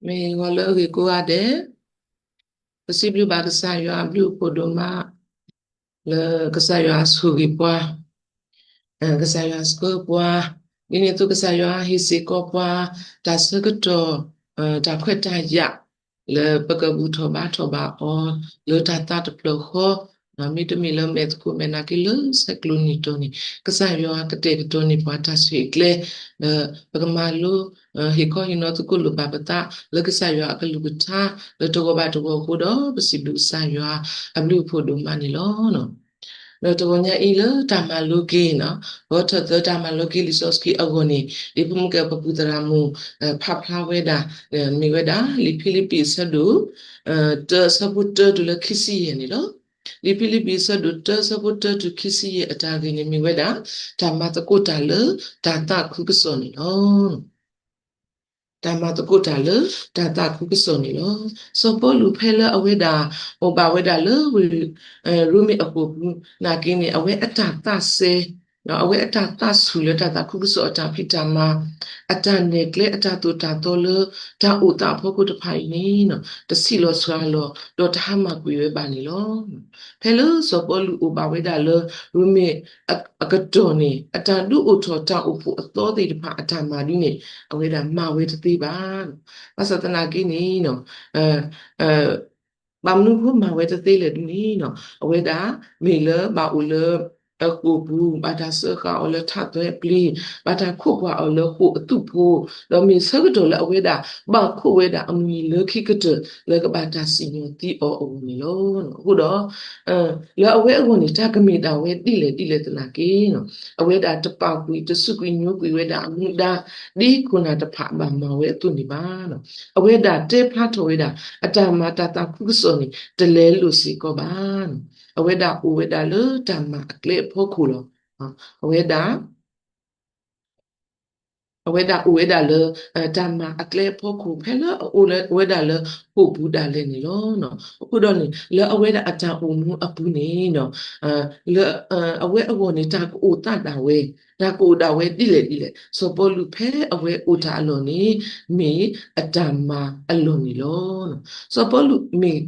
မ့ၢ်ဂီၤလၢအဂ့ၤကိးဂၤဒဲး, ပစံးဘျုးဘၣ်ကစၢ်ယွၤအဘျုးအဖှိၣ်ဒိၣ်မး, လၢကစၢ်ယွၤဆိၣ်ဂ့ၤပှၤ, ကစၢ်ယွၤဆှၢပှၤ, ဒ်န့ၣ်အသိးကစၢ်ယွၤဟ့ၣ်စ့ၢ်ကီးပှၤ တၢ်ဆၢကတီၢ်, တၢ်ခွဲးတၢ်ယာ်, လၢပကဘူၣ်ထီၣ်ဘါထီၣ်ဘၣ်အီၤ, လၢတၢ်သးတဖျၢၣ်ဃီ, မ့တမ့ၢ်လၢမဲာ်သကိးမဲာ်နာ်က့လၢဆဲးကျိးနံၣ်တီၤန့ၣ်, ကစၢ်ယွၤကတဲာ်ကတီၤန့ၢ်ပှၤတၢ်ဆိၣ်ဂ့ၤကျဲ, ဒီးပကမၤလိ ဟ့ၣ်ခီဟ့ၣ်နီၤသကိးလိာ်ဘၣ်ပသး လၢကစၢ်ယွၤအကလုၢ်ကထါ လၢတဂီၤဘၣ်တဂီၤအဃိဒီး ပစံးဘျုးကစၢ်ယွၤအဘျုးအဖှိၣ်ဒိၣ်မးန့ၣ်လီၤ. ဒီးတဂီၤညါအံၤလၢတၢ်မၤလိက့ၤန့ၣ်, ဂီၤထီၣ်သၢတၢ်မၤလိက့ၤလံာ်စီဆှံအဂီၢ်န့ၣ်, ဒ်ဖိမုၣ်ကဲပှၤပူၤသရၣ်မုၣ် ဖးဖျါဝဲဒၣ်, မ့ၢ်ဝဲဒၣ် လံာ်ဖံလံးပံးအဆၢဒိၣ် တၢအဆၢဖိတၢတုၤလၢခံဆံယဲၢ်န့ၣ်လီၤ. လံာ်ဖံလံးပံးအဆၢဒိၣ်တၢအဆၢဖိတၢတုၤခံဆံယဲၢ်အတၢ်ဂ့ၢ်န့ၣ်မ့ၢ်ဝဲဒၣ်, တၢ်မၤသကိးတၢ်လၢတၢ်သးခုကစီၣ်န့ၣ်လီၤ. တၢ်မၤသကိးတၢ်လၢတၢ်သးခုကစီၣ်န့ၣ်လီၤ. စီၤပီလူးဖဲလၢအဝဲဒၣ် အိၣ်ဘၣ်ဝဲဒၣ်လၢ ရိမ့ၤအဃိာ်ပူၤနာ်က့န့ၣ် အဝဲအတၢ်သးစဲ, အဝဲအတၢ်သးဆူၣ်လၢတၢ်သးခုကစီၣ်အတၢ်ဖံးတၢ်မၤ, အတၢ်နဲၣ်ကျဲအတၢ်သိၣ်တၢ်သီလၢ တၢ်အိၣ်သးအဖီခိၣ်တဖၣ်အံၤန့ၣ် တဆံးလီၤစှၤလီၤ ဒီးတဟါမၢ်ကွံာ်ဝဲဘၣ်န့ၣ်လီၤ. ဖဲလၢစီၤပီလူးအိၣ်ဘၣ်ဝဲဒၣ်လၢ ရိမ့ၤအကတီၢ်န့ၣ် အတၢ်ဒုးအိၣ်ထီၣ်တၢ်အိၣ်ဖှိၣ်အသီသ့ၣ်တဖၣ်အတၢ်မၤဒ်န့ၣ် အဝဲဒၣ်မၤဝဲတသ့ဘၣ်. ဘၣ်ဆၣ်သနာ်က့န့ၣ် ဘၣ်မနုၤအဃိမၤဝဲတသ့လဲၣ်ဒ်န့ၣ်, အဝဲဒၣ်မ့ၢ်လၢဘၣ်အိၣ်လၢအဃိာ်ပူၤ, ဘၣ်တၢ်စၢဃာ်အီၤလၢထးသွဲပျံၤ, ဘၣ်တၢ်ခိးကွၢ်အီၤလၢဃိာ်အသူၣ်ဖိ, ဒီးမ့ၢ်ဆၢကတီၢ်လၢအဝဲဒၣ်ဘၣ်ခိးဝဲဒၣ်အမုၢ်နံၤလၢခံကတၢၢ်လၢကဘၣ်တၢ်စံၣ်ညီၣ်သံအီၤအဂီၢ်န့ၣ်လီၤ. အဃိဒီး လၢအဝဲအဂီၢ်န့ၣ် တၢ်ကမ့ၢ်ဒၣ်ဝဲဒ်လဲၣ်ဒ်လဲၣ်သနာ်က့, အဝဲဒၣ်တပာ်ကွံာ်တစူးကွံာ်ညိကွံာ်ဝဲဒၣ်အမူဒါ ဒ်ခိၣ်နၢ်တဖၣ်ဘၣ်မၤဝဲအသိးန့ၣ်ဘၣ်. အဝဲဒၣ်တဲဖျါထီၣ်ဝဲဒၣ် အတၢ်မၤတၢ်သးခုကစီၣ်န့ၣ် တလဲလိာ်စ့ၢ်ကီးဘၣ်. အဝဲဒၣ်အိၣ်ဝဲဒၣ်လၢတၢ်မၤအကျဲအဖီခိၣ်လီၤ. အဝဲဒၣ် အဝဲဒၣ်အိၣ်ဝဲဒၣ်လၢ တၢ်မၤအကျဲအဖီခိၣ် ဖဲလၢအအိၣ်ဝဲဒၣ်လၢဃိာ်ပူၤဒၣ်လဲာ်န့ၣ်လီၤ. အဃိဒီးန့ၣ် လၢအဝဲဒၣ်အတၢ်အိၣ်မူအပူၤန့ၣ် လၢအဝဲအဂီၢ်န့ၣ် တၢ်ကအိၣ်သးဒၣ်ဝဲ, တၢ်ကအိၣ်ဒၣ်ဝဲဒ်လဲၣ်ဒ်လဲၣ်, စီၤပီလူးဖဲအဝဲအိၣ်တၢ်အလီၢ်န့ၣ် မ့ၢ်အတၢ်မၤအလီၢ်န့ၣ်လီၤ. စီၤပီလူးမ့ၢ်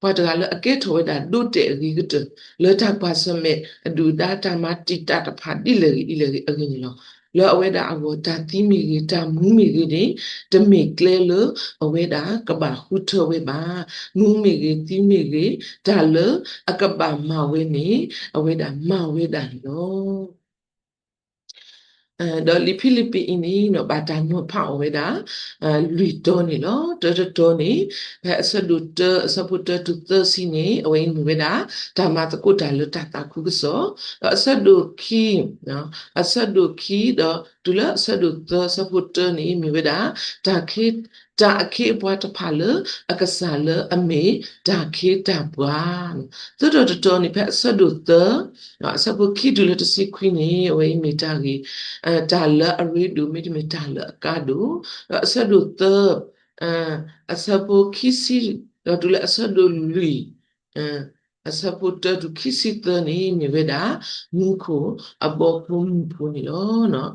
ပှၤတဂၤလၢအကဲထီၣ်ဝဲဒၣ်ဒိတဲာ်အဂ့ၤကတၢၢ် လၢတၢ်ကွၢ်ဆၢၣ်မဲာ်အဒုၣ်အဒါ တၢ်မၤတံာ်တာ်တဖၣ်ဒ်လဲၣ်ဂ့ၤဒ်လဲၣ်ဂ့ၤအဂ့ၢ်န့ၣ်လီၤ. လၢအဝဲဒၣ်အဂီၢ် တၢ်သံမ့ၢ်ဂ့ၤ တၢ်မူမ့ၢ်ဂ့ၤန့ၣ် တမ့ၢ်ကျဲလၢအဝဲဒၣ်ကဘၣ်ဃုထၢဝဲဘၣ်. မူမ့ၢ်ဂ့ၤ သံမ့ၢ်ဂ့ၤ တၢ်လၢအကဘၣ်မၤဝဲန့ၣ် အဝဲဒၣ်မၤဝဲဒၣ်န့ၣ်လီၤ. ဒီးလံာ်ဖံလံးပံးအံၤန့ၣ် ဘၣ်တၢ်နီၤဖးအီၤဝဲဒၣ် လွံၢ်တီၤန့ၣ်လီၤ. တၢတတီၤန့ၣ် ဖဲအဆၢဒိၣ်တၢ အဆၢဖိတၢတုၤသၢဆံန့ၣ် အဝဲအံၤမ့ၢ်ဝဲဒၣ် တၢ်မၤသကိးတၢ်လၢတၢ်သးခုကစီၣ်, ဒီးအဆၢဒိၣ်ခံ အဆၢဒိၣ်ခံဒီးတုၤလၢအဆၢဒိၣ်သၢ အဆၢဖိတၢန့ၣ် မ့ၢ်ဝဲဒၣ် တၢ်ခ့ တၢ်အခ့အပှၤတဖၣ်လၢအကစၢ်လၢအမ့ၢ်တၢ်ခ့တၢ်ပှၤ, သၢတီၤတတီၤန့ၣ် ဖဲအဆၢဒိၣ်သၢ အဆၢဖိခံတုၤလၢတဆံခွံန့ၣ် အဝဲအံၤမ့ၢ်တၢ်ဂ့ၢ် တၢ်လၢအရ့ဒိၣ် မ့တမ့ၢ်တၢ်လၢအကါဒိၣ်, ဒီးအဆၢဒိၣ်သၢ အဆၢဖိခံဆံ ဒီးတုၤလၢအဆၢဒိၣ်လွံၢ် အဆၢဖိတၢတုၤခံဆံသၢန့ၣ် မ့ၢ်ဝဲဒၣ် မူခိၣ်အဘီဖိမုၢ်ဖိန့ၣ်လီၤ.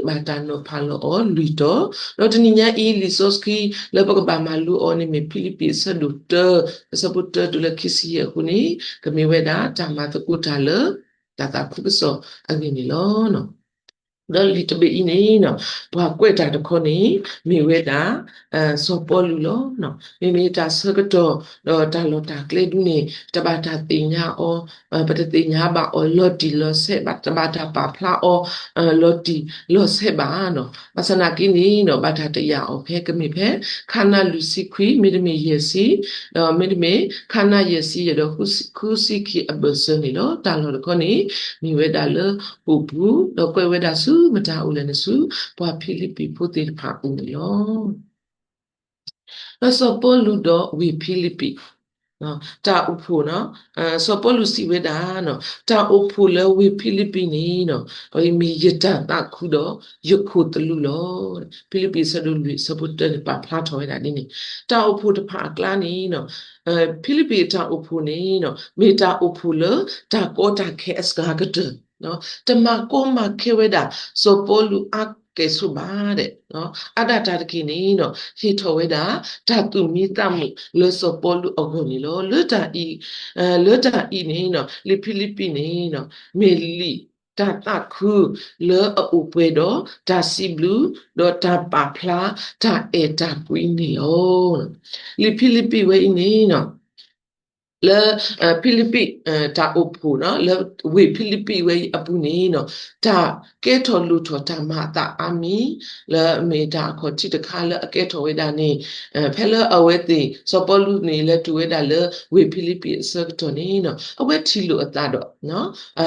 လံာ်ဖံလံးပံး ဘၣ်တၢ်နီၤဖးလီၤအီၤလွံၢ်တီၤ, ဒီးတနံၤညါအံၤ လံာ်စီဆှံလၢပကဘၣ်မၤလိအီၤန့ၣ်မ့ၢ် ဖံလံးပံးအဆၢဒိၣ်တၢ အဆၢဖိတၢတုၤလၢခံဆံယဲၢ်အဃိန့ၣ် ကမ့ၢ်ဝဲဒၣ်တၢ်မၤသကိးတၢ်လၢ တၢ်သးခုကစီၣ်အဂ့ၢ်န့ၣ်လီၤ. ဒီးလံာ်တဘ့ၣ်အံၤန့ၣ် ပှၤကွဲးတၢ်တခီန့ၣ် မ့ၢ်ဝဲဒၣ် စီၤပီလူးလီၤ. မ့မ့ၢ်တၢ်ဆၢကတီၢ် ဒီးတၢ်လီၢ်တၢ်ကျဲဒ်န့ၣ် တဘၣ်တၢ်သ့ၣ်ညါအီၤ, ပတသ့ၣ်ညါဘၣ်အီၤလီၤတံၢ်လီၤဆဲးဘၣ်, တဘၣ်တၢ်ပာ်ဖျါအီၤ လီၤတံၢ်လီၤဆဲးဘၣ်နီၤ. ဘၣ်ဆၣ်နာ်က့န့ၣ်ဒီး ဘၣ်တၢ်တယာ်အီၤဖဲကမ့ၢ်ဖဲ ခါနါလွံၢ်ဆံခွံ မ့တမ့ၢ်ယဲၢ်ဆံ, ဒီးမ့တမ့ၢ် ခါနါယဲၢ်ဆံယဲၢ်ဒီးဃုဆံခံအဘၢၣ်စၢၤန့ၣ်လီၤ. တၢ်လီၢ်တခီန့ၣ် မ့ၢ်ဝဲဒၣ်လၢဃိာ်ပူၤ, ဒီးကွဲးဝဲဒၣ်ဆူမတၤအိၣ်လဲၣ်န့ၣ်ဆူ ပှၤဖံလံးပံးဖိသ့ၣ်တဖၣ်အအိၣ်န့ၣ်လီၤ. ဒီးစီၤပီလူးဒီးဝ့ၢ်ဖံလံးပံး တၢ်အိၣ်ဖှိၣ်, စီၤပီလူးစံးဝဲဒၣ်, တၢ်အိၣ်ဖှိၣ်လၢဝ့ၢ်ဖံလံးပံးန့ၣ် မ့ၢ်ယတၢ်သးခုဒီးယခိၣ်သလုးလီၤ. ဖံလံးပံးအဆၢဒိၣ်လွံၢ်အဆၢဖိတၢန့ၣ် ပာ်ဖျါထီၣ်ဝဲဒၣ်ဒ်န့ၣ်, တၢ်အိၣ်ဖှိၣ်တဖၣ်အကျါန့ၣ် ဖံလံးပံးအတၢ်အိၣ်ဖှိၣ်န့ၣ် မ့ၢ်တၢ်အိၣ်ဖှိၣ်လၢတၢ်ကီတၢ်ခဲအစှၤကတၢၢ်, တမၤကီမၤခဲဝဲဒၣ် စီၤပီလူးအါ တၢ်တကဲထီၣ်လိၣ်ထီၣ်တၢ်ကဲဆိၣ်ဘၣ်ဒဲး, အါဒၣ်တၢ်တက့ၢ်န့ၣ်နီၤ ဟ့ၣ်ထီၣ်ဝဲဒၣ် တၢ်သူၣ်မံသးမုာ်လၢစီၤပီလူးအဂီၢ်န့ၣ်လီၤ. လၢတၢ်အံၤ, လၢတၢ်အံၤန့ၣ်နီၤ လံာ်ဖံလံးပံးန့ၣ်နီၤ မ့ၢ်လံာ်တၢ်သးခုလၢအအိၣ်ပှဲၤဒီးတၢ်စံးဘျုး ဒီးတၢ်ပာ်ဖျါတၢ်အဲၣ်တၢ်ကွံန့ၣ်လီၤ. လံာ်ဖံလံးပံးဝဲအံၤန့ၣ်နီၤ လၢ ဖံလံးပံး တၢ်အိၣ်ဖှိၣ်နီၤ လၢဝ့ၢ်ဖံလံးပံးဝဲအံၤအပူၤန့ၣ်နီၤ တၢ်ကဲထီၣ်လိၣ်ထီၣ်တၢ်မၤအသးအါမံၤ လၢအမ့ၢ်တၢ်အခီၣ်ထံးတခါလၢအကဲထီၣ်ဝဲဒၣ်န့ၣ် ဖဲလၢအဝဲသ့ၣ် စီၤပီလူးန့ၣ် လဲၤတုၤဝဲဒၣ်လၢဝ့ၢ်ဖံလံးပံးအဆၢကတီၢ်န့ၣ်နီၤ အဝဲထံၣ်လိာ်အသးဒီး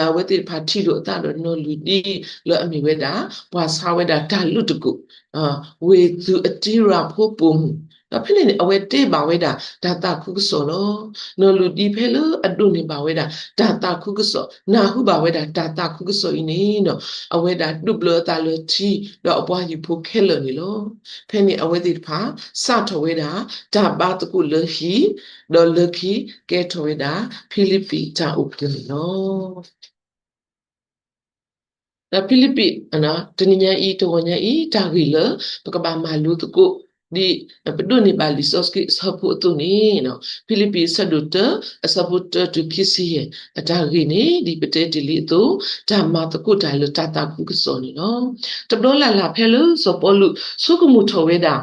အဝဲသ့ၣ်တဖၣ်ထံၣ်လိာ်အသးဒီးနီၢ်လုၢ်ဒံ လၢအမ့ၢ်ဝဲဒၣ် ပှၤဆါဝဲဒၣ်တၢ်လုးတကိး ဝ့ၢ်သူးအတံရၤဖိပိာ်မုၣ် ဒီးဖဲန့ၣ်န့ၣ် အဝဲတဲဘၣ်ဝဲဒၣ်တၢ်သးခုကစီၣ်လီၤ. နီၢ်လုၢ်ဒံဖဲလၢအဒိးန့ၢ်ဘၣ်ဝဲဒၣ်တၢ်သးခုကစီၣ် နၢ်ဟူဘၣ်ဝဲဒၣ်တၢ်သးခုကစီၣ်အံၤန့ၣ်နီၤ အဝဲဒၣ်ဒိးဘျၢအသးလၢထံ ဒီးအပှၤဟံၣ်ဖိခဲလၢာ်န့ၣ်လီၤ. ဖဲန့ၣ်အဝဲသ့ၣ်တဖၣ် စးထီၣ်ဝဲဒၣ် တၢ်ဘါသကိးလၢဟံၣ် ဒီးလၢခံကဲထီၣ်ဝဲဒၣ် ဖံလံးပံးတၢ်အိၣ်ဖှိၣ်န့ၣ်လီၤ. ဒီးဖံလံးပံး တနံၤညါအံၤ တဂီၤညါအံၤ တၢ်ဂ့ၢ်လၢ ပကဘၣ်မၤလိသကိး ဒ်ပဒိးန့ၢ်ဘၣ်လံာ်စီဆှံအဆၢဖိအသိးန့ၣ် ဖံလံးပံးအဆၢဒိၣ်တၢ အဆၢဖိတၢတုၤခံဆံယဲၢ် အတၢ်ဂ့ၢ်န့ၣ် ဒ်ပတဲတ့ၢ်လံအသိး တၢ်မၤသကိးတၢ်လၢတၢ်သးခုကစီၣ်န့ၣ်လီၤ. တဘျီလၢ်လၢ်ဖဲလၢစီၤပီလူး ဆိကမိၣ်ထီၣ်ဝဲဒၣ်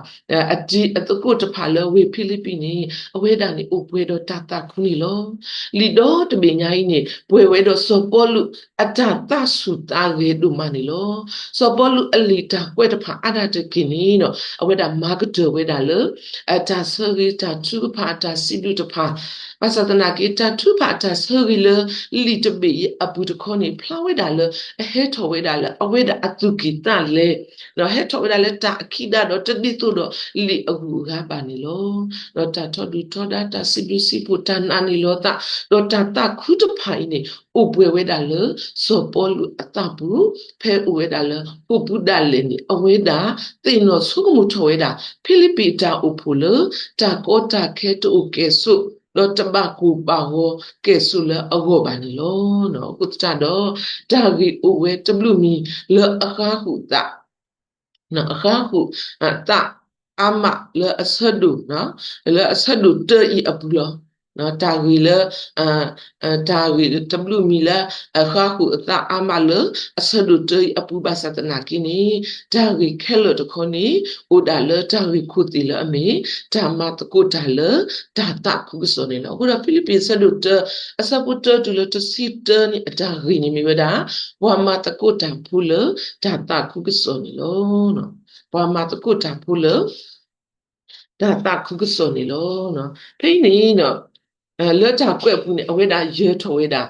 အတံၤအသကိးတဖၣ်လၢဝ့ၢ်ဖံလံးပံးန့ၣ် အဝဲဒၣ်န့ၣ်အိၣ်ပှဲၤဒီးတၢ်သးခုန့ၣ်လီၤ. လံာ်ဒီတဘ့ၣ်ညါအံၤန့ၣ် ပှဲၤဝဲဒီးစီၤပီလူးအတၢ်သးဆူၣ်သးဂဲၤဒိၣ်မးန့ၣ်လီၤ. စီၤပီလူးအလံာ်တၢ်ကွဲးတဖၣ်အါဒၣ်တက့ၢ်န့ၣ်ဒီး အဝဲဒၣ်မၤကတၢၢ်ဝဲဒၣ်လၢ အတၢ်ဆၢဂ့ၤတၢ်ထုကဖၣ်အတၢ်စံးဘျုးတဖၣ် ဘၣ်ဆၣ်သနာ်က့ တၢ်ထုကဖၣ်အတၢ်ဆၢဂ့ၤလၢလံာ်တဘ့ၣ်အံၤအပူၤတခီန့ၣ် ဖျါဝဲဒၣ်လၢ အဟဲထီၣ်ဝဲဒၣ်လၢအဝဲဒၣ်အသူၣ်ကံၢ်သးလဲ, ဒီးဟဲထီၣ်ဝဲဒၣ်လၢတၢ်အခံးဒၣ်ဒီးတဒ်သိးဒီးလံာ်အဂုၤအဂၤဘၣ်န့ၣ်လီၤ. ဒီးတၢ်ထီဒုၣ်ထီဒါ တၢ်စံးဘျုးစံးဖှိၣ် တၢ်နာ်န့ၢ်လီၤသး ဒီးတၢ်သးခုတဖၣ်အံၤန့ၣ် အိၣ်ပှဲၤဝဲဒၣ်လၢစီၤပီလူးအသးပူၤ, ဖဲအိၣ်ဝဲဒၣ်လၢဟီၣ်ပူၤဒၣ်လဲာ်န့ၣ် အဝဲဒၣ်သ့ၣ်နီၣ်ဆိကမိၣ်ထီၣ်ဝဲဒၣ် ဖံလံးပံးတၢ်အိၣ်ဖှိၣ်လၢ တၢ်ကီတၢ်ခဲတအိၣ်ကဲၣ်ဆိး ဒီးတဘၣ်ကိၢ်ဘၣ်ဂီၤကဲၣ်ဆိးလၢအဂီၢ်ဘၣ်န့ၣ်လီၤ. အဃိသတးဒီး တၢ်ဂ့ၢ်အိၣ်ဝဲတဘျုးမံၤလၢအဃါဃုာ်အသး အဃါဃုာ်အသးအါမးလၢအဆၢဒိၣ်, လၢအဆၢဒိၣ်တၢအံၤအပူၤလီၤ. တၢ်ဂ့ၢ်လၢ တၢ်ဂ့ၢ်တဘျုးမံၤလၢအဃါဃုာ်အသးအါမးလၢအဆၢဒိၣ်တၢအံၤအပူၤဘၣ်ဆၣ်သနာ်က့န့ၣ် တၢ်ဂ့ၢ်ခဲလၢာ်တခီန့ၣ် အိၣ်ဒၣ်လၢတၢ်ဂ့ၢ်ခိၣ်သ့ၣ်လၢအမ့ၢ် တၢ်မၤသကိးတၢ်လၢတၢ်သးခုကစီၣ်န့ၣ်လီၤ. အဃိဒီးဖံလံးပံးအဆၢဒိၣ်တၢ အဆၢဖိတၢတုၤလၢတဆံတၢန့ၣ် အတၢ်ဂ့ၢ်န့ၣ်မ့ၢ်ဝဲဒၣ် ပှၤမၤသကိးတၢ်ဖိလၢတၢ်သးခုကစီၣ်န့ၣ်လီၤ. ပှၤမၤသကိးတၢ်ဖိလၢ တၢ်သးခုကစီၣ်န့ၣ်လီၤ. ဖဲအံၤန့ၣ် လၢတၢ်ကွဲးအပူၤန့ၣ် အဝဲဒၣ်ယၢၤထီၣ်ဝဲဒၣ်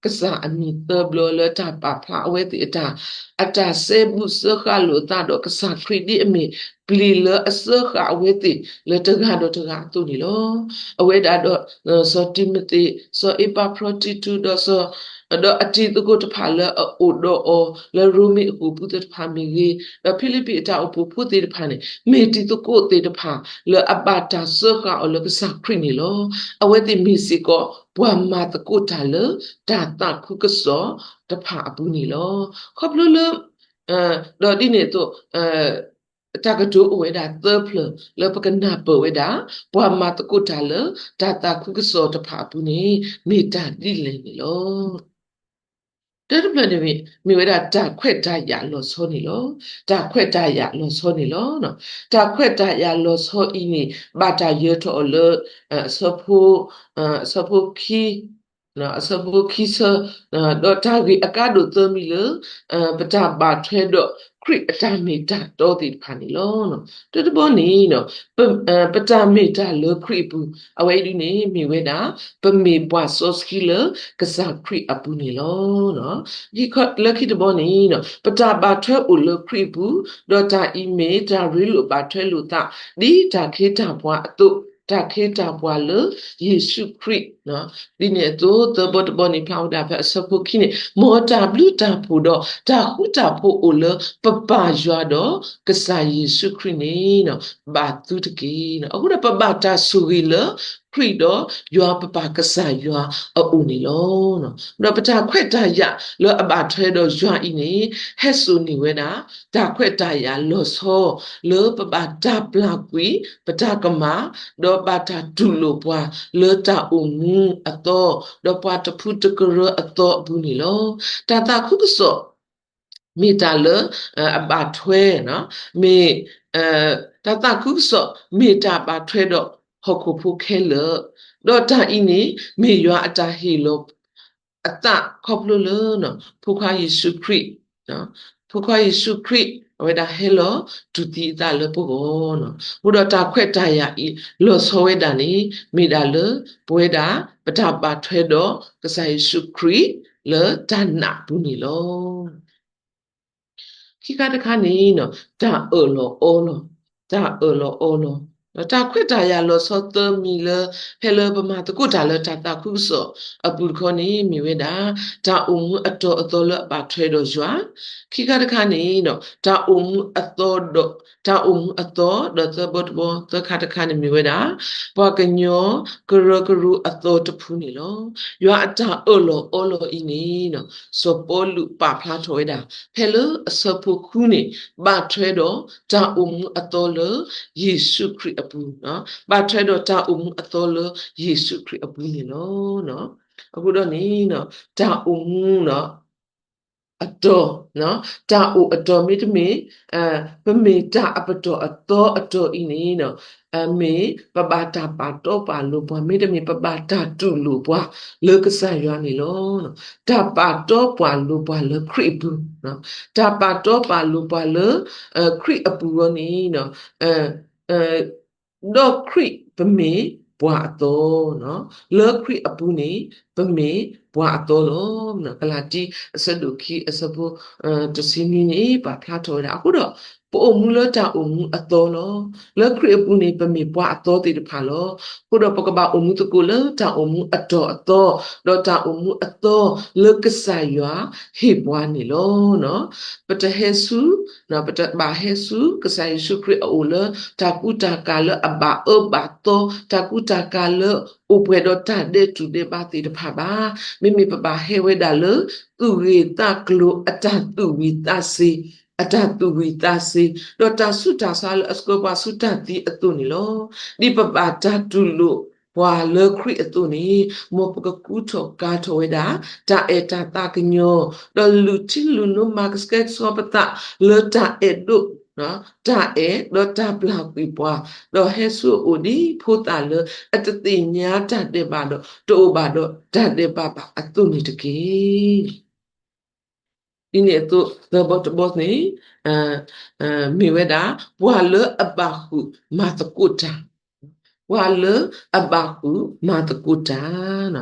ကစၢ်အမံၤသၢဘျီလၢတၢ်ပာ်ဖျါအဝဲသ့ၣ်အတၢ် အတၢ်စဲဘူးစၢဃာ်လိာ်အသးဒီးကစၢ်ခရံာ်ဒ်အမ့ၢ် ပျ့ၤလၢအစၢဃာ်အဝဲသ့ၣ်လၢတဂၤဒီးတဂၤအသိးန့ၣ်လီၤ. အဝဲဒၣ်ဒီး စီၤတံၤမသ့း, စီၤအ့းပၤဖြီတံတူး, ဒီး ဒီးအတံၤသကိးတဖၣ်လၢအအိၣ်ဒီးအီၤလၢရိမ့ၤအဃိာ်ပူၤသ့ၣ်တဖၣ်မ့ၢ်ဂ့ၤ, ဒီးဖံလံးပံးအတၢ်အိၣ်ဖှိၣ်ဖိသ့ၣ်တဖၣ်န့ၣ် မ့ၢ်တံၤသကိးသ့ၣ်တဖၣ်လၢအဘၣ်တၢ်စၢဃာ်အီၤလၢကစၢ်ခရံာ်န့ၣ်လီၤ. အဝဲသ့ၣ်မ့ၢ်စ့ၢ်ကီးပှၤမၤသကိးတၢ်လၢတၢ်သးခုကစီၣ်တဖၣ်အပူၤန့ၣ်လီၤ. ခီဖျိလၢ ဒီးဒ်န့ၣ်အသိး တၢ်ကတိၤအိၣ်ဝဲဒၣ်သၢဖျၢၣ်လၢပကနၢ်ပၢၢ်ဝဲဒၣ် ပှၤမၤသကိးတၢ်လၢတၢ်သးခုကစီၣ်တဖၣ်အပူၤန့ၣ် မ့ၢ်တၢ်ဒ်လဲၣ်န့ၣ်လီၤ. တၢတဖျၢၣ်န့ၣ် မ့ၢ်ဝဲဒၣ်တၢ်ခွဲးတၢ်ယာ်လီၤဆီန့ၣ်လီၤ. တၢ်ခွဲးတၢ်ယာ်လီၤဆီန့ၣ်လီၤ. တၢ်ခွဲးတၢ်ယာ်လီၤဆီအံၤန့ၣ် ဘၣ်တၢ်ယၢၤထီၣ်အီၤလၢ အဆၢဖိ အဆၢဖိခံ အဆၢဖိခံဆၢ ဒီးတၢ်ဂ့ၢ်အကါဒိၣ်သၢမံၤလၢ ပတၢ်ဘၣ်ထွဲဒီးခရံာ်အတၢ်မ့ၢ်တၢ်တီသ့ၣ်တဖၣ်န့ၣ်လီၤ. တၢတဘီန့ၣ် ပတၢ်မ့ၢ်တၢ်လၢခရံာ်အပူၤ အဝဲအံၤဒ်န့ၣ် မ့ၢ်ဝဲဒၣ် ပမ့ၢ်ပှၤစီဆှံလၢကစၢ်ခရံာ်အပူၤန့ၣ်လီၤ. လၢခံတဘီန့ၣ် ပတၢ်ဘၣ်ထွဲအိၣ်လၢခရံာ်အပူၤ, ဒီးတၢ်အံၤမ့ၢ်တၢ်ရ့လိာ်ဘၣ်ထွဲလိာ်သး ဒ်တၢ်ခ့တၢ်ပှၤအသိး, တၢ်ခ့တၢ်ပှၤလၢယ့ၣ်ၡူးခရံာ် ဒ်န့ၣ်အသိး သၢဘီတဘီန့ၣ် ဖျါဝဲဒၣ်ဖဲအဆၢဖိခံန့ၣ် မ်တၢ်ဘျုးတၢ်ဖှိၣ်ဒီးတၢ်ဃူတၢ်ဖိးအိၣ်လၢပပၢ်ယွၤဒီးကစၢ်ယ့ၣ်ၡူးခရံာ်န့ၣ် ဘၣ်သုတက့ၢ်. အဃိဒီးပဘၣ်တၢ်ဆိၣ်ဂ့ၤလၢ ခရံာ်ဒီးယွၤပပၢ်ကစၢ်ယွၤအအိၣ်န့ၣ်လီၤ. ဒီးပတၢ်ခွဲးတၢ်ယာ်လၢအဘၣ်ထွဲဒီးယွၤအံၤန့ၣ် ဟဲစိာ်န့ၢ်ဝဲဒၣ် တၢ်ခွဲးတၢ်ယာ်လီၤဆီ လၢပဘၣ်တၢ်ပျၢ်ကွံာ်ပတၢ်ကမၣ်, ဒီးဘၣ်တၢ်တူၢ်လိာ်ပှၤလၢတၢ်အိၣ်မူအသီ, ဒီးပှၤတဖုတကရၢအသီအပူၤန့ၣ်လီၤ. တၢ်သးခုကစီၣ် မ့ၢ်တၢ်လၢ အဘၣ်ထွဲ, မ့ၢ် တၢ်သးခုကစီၣ် မ့ၢ်တၢ်ဘၣ်ထွဲဒီးဟီၣ်ခိၣ်ဖိခဲလၢာ်, ဒီးတၢ်အံၤန့ၣ် မ့ၢ်ယွၤအတၢ်ဟ့ၣ်လီၤအသးခီဖျိလၢ ဖိခွါယ့ၣ်ၡူးခရံာ်, ဖိခွါယ့ၣ်ၡူးခရံာ် အဝဲဒၣ်ဟဲလီၤတူၢ်သံအသးလၢပဂီၢ်, အဃိဒီးတၢ်ခွဲးတၢ်ယာ်အံၤ လီၤဆီဝဲဒၣ်န့ၣ် မ့ၢ်ဒၣ်လၢ ပဝဲဒၣ် ပတၢ်ဘၣ်ထွဲဒီးကစၢ်ယ့ၣ်ၡူးခရံာ် လၢတၢ်နာ်ပူၤန့ၣ်လီၤ. ခံခါတခါန့ၣ် တၢ်အၢၣ်လီၤအီလီၤ, တၢ်အၢၣ်လီၤအီလီၤ, ဒီးတၢ်ခွဲးတၢ်ယာ်လီၤဆီသၢမံၤလၢ ဖဲလၢပမၤသကိးတၢ်လၢတၢ်သးခုကစီၣ်အပူၤတခီန့ၣ် မ့ၢ်ဝဲဒၣ် တၢ်အိၣ်မူအတီၤအသီလၢအဘၣ်ထွဲဒီးယွၤ, ခံခါတခါန့ၣ် တၢ်အိၣ်မူအသီဒီး တၢ်အိၣ်မူအသီဒီးသၢဘီတဘီ သၢခါတခါန့ၣ်မ့ၢ်ဝဲဒၣ် ပှၤကညီကရၢကရိအသီတဖုန့ၣ်လီၤ. ယွၤအတၢ်အၢၣ်လီၤအီလီၤအံၤန့ၣ် စီၤပီလူးပာ်ဖျါထီၣ်ဝဲဒၣ် ဖဲလၢအဆၢဖိဃုန့ၣ် ဘၣ်ထွဲဒီးတၢ်အိၣ်မူအသီလၢယ့ၣ်ၡူးခရံာ်အပူၤ, ဘၣ်ထွဲဒီးတၢ်အိၣ်မူအသီလၢယ့ၣ်ၡူးခရံာ်အပူၤန့ၣ်လီၤ. အဃိဒီးန့ၣ် တၢ်အိၣ်မူ အတီၤ, တၢ်အိၣ်အတီၤမ့တမ့ၢ် ပမ့ၢ်တၢ်အပတီၢ်အသီအတီၤအံၤန့ၣ် မ့ၢ်ပဘၣ်တၢ်ပာ်တီပာ်လိၤပှၤ မ့တမ့ၢ်ပဘၣ်တၢ်တူၢ်လိာ်ပှၤလၢကစၢ်ယွၤန့ၣ်လီၤ. တၢ်ပာ်တီပာ်လိၤပှၤလၢခရံာ်အပူၤ, တၢ်ပာ်တီပာ်လိၤပှၤလၢ ခရံာ်အပူၤအဂီၢ်န့ၣ် ဒီးခရံာ်ပမ့ၢ်ပှၤအသီ, လၢခရံာ်အပူၤန့ၣ် ပမ့ၢ်ပှၤအသီလီၤ. ကလၤတံ အဆၢဒိၣ်ခံ အဆၢဖိ တဆံနွံန့ၣ် ပာ်ဖျါထီၣ်ဝဲဒၣ်. အဃိဒီး ပအိၣ်မူလၢတၢ်အိၣ်မူအသီလီၤ. လၢခရံာ်အပူၤန့ၣ် ပမ့ၢ်ပှၤအသီသ့ၣ်တဖၣ်လီၤ. အဃိဒီးပကဘၣ်အိၣ်မူသကိးလၢတၢ်အိၣ်မူအတီၤအသီ, ဒီးတၢ်အိၣ်မူအသီလၢကစၢ်ယွၤဟ့ၣ်ပှၤန့ၣ်လီၤ. ပတဟဲဆူ ပတဘၣ်ဟဲဆူ ကစၢ်ယ့ၣ်ၡူးခရံာ်အအိၣ်လၢ တၢ်ကူတၢ်ကၤလၢအဘၣ်အၢဘၣ်သီ, တၢ်ကူတၢ်ကၤလၢအိၣ်ပှဲၤဒီးတၢ်ဒဲးတူၢ်ဒဲးဘးသ့ၣ်တဖၣ်ဘၣ်. မ့မ့ၢ်ပဘၣ်ဟဲဝဲဒၣ်လၢ သူၣ်ဂ့ၢ်သးကျိၤအတၢ်သူၣ်ဝံၤသးစ့ၤ, အတၢ်သူၣ်ဝံၤသးစ့ၤ, ဒီးတၢ်ဆူးတၢ်ဆါလၢအဆှၢပှၤဆူတၢ်သံအသိးန့ၣ်လီၤ. ဒ်ပဘၣ်တၢ်တူၢ်လိာ်ပှၤလၢခရံာ်အသိးန့ၣ် မ်ပကကူထီၣ်ကၤထီၣ်ဝဲဒၣ် တၢ်အဲၣ်တၢ်သးကညီၤ, ဒီးလူၤထံလူၤနိမၤကဆှဲကဆှီပသးလၢတၢ်အဲၣ်ဒိၣ်, တၢ်အဲၣ်ဒီးတၢ်ပျၢ်ကွံာ်ပှၤ, ဒီးဟဲဆူအအိၣ်ဒ်ဖိသၣ်လၢအတသ့ၣ်ညါတၢ်ဒဲးဘးဒီး တအိၣ်ဘၣ်ဒီးတၢ်ဒဲးဘးဘၣ်အသိးန့ၣ်တက့ၢ်. ဒ်န့ၣ်အသိး သၢဘီတဘီန့ၣ် မ့ၢ်ဝဲဒၣ် ပှၤလၢအဘၣ်ဃုာ်မၤသကိးတၢ်, ပှၤလၢအဘၣ်ဃုာ်မၤသကိးတၢ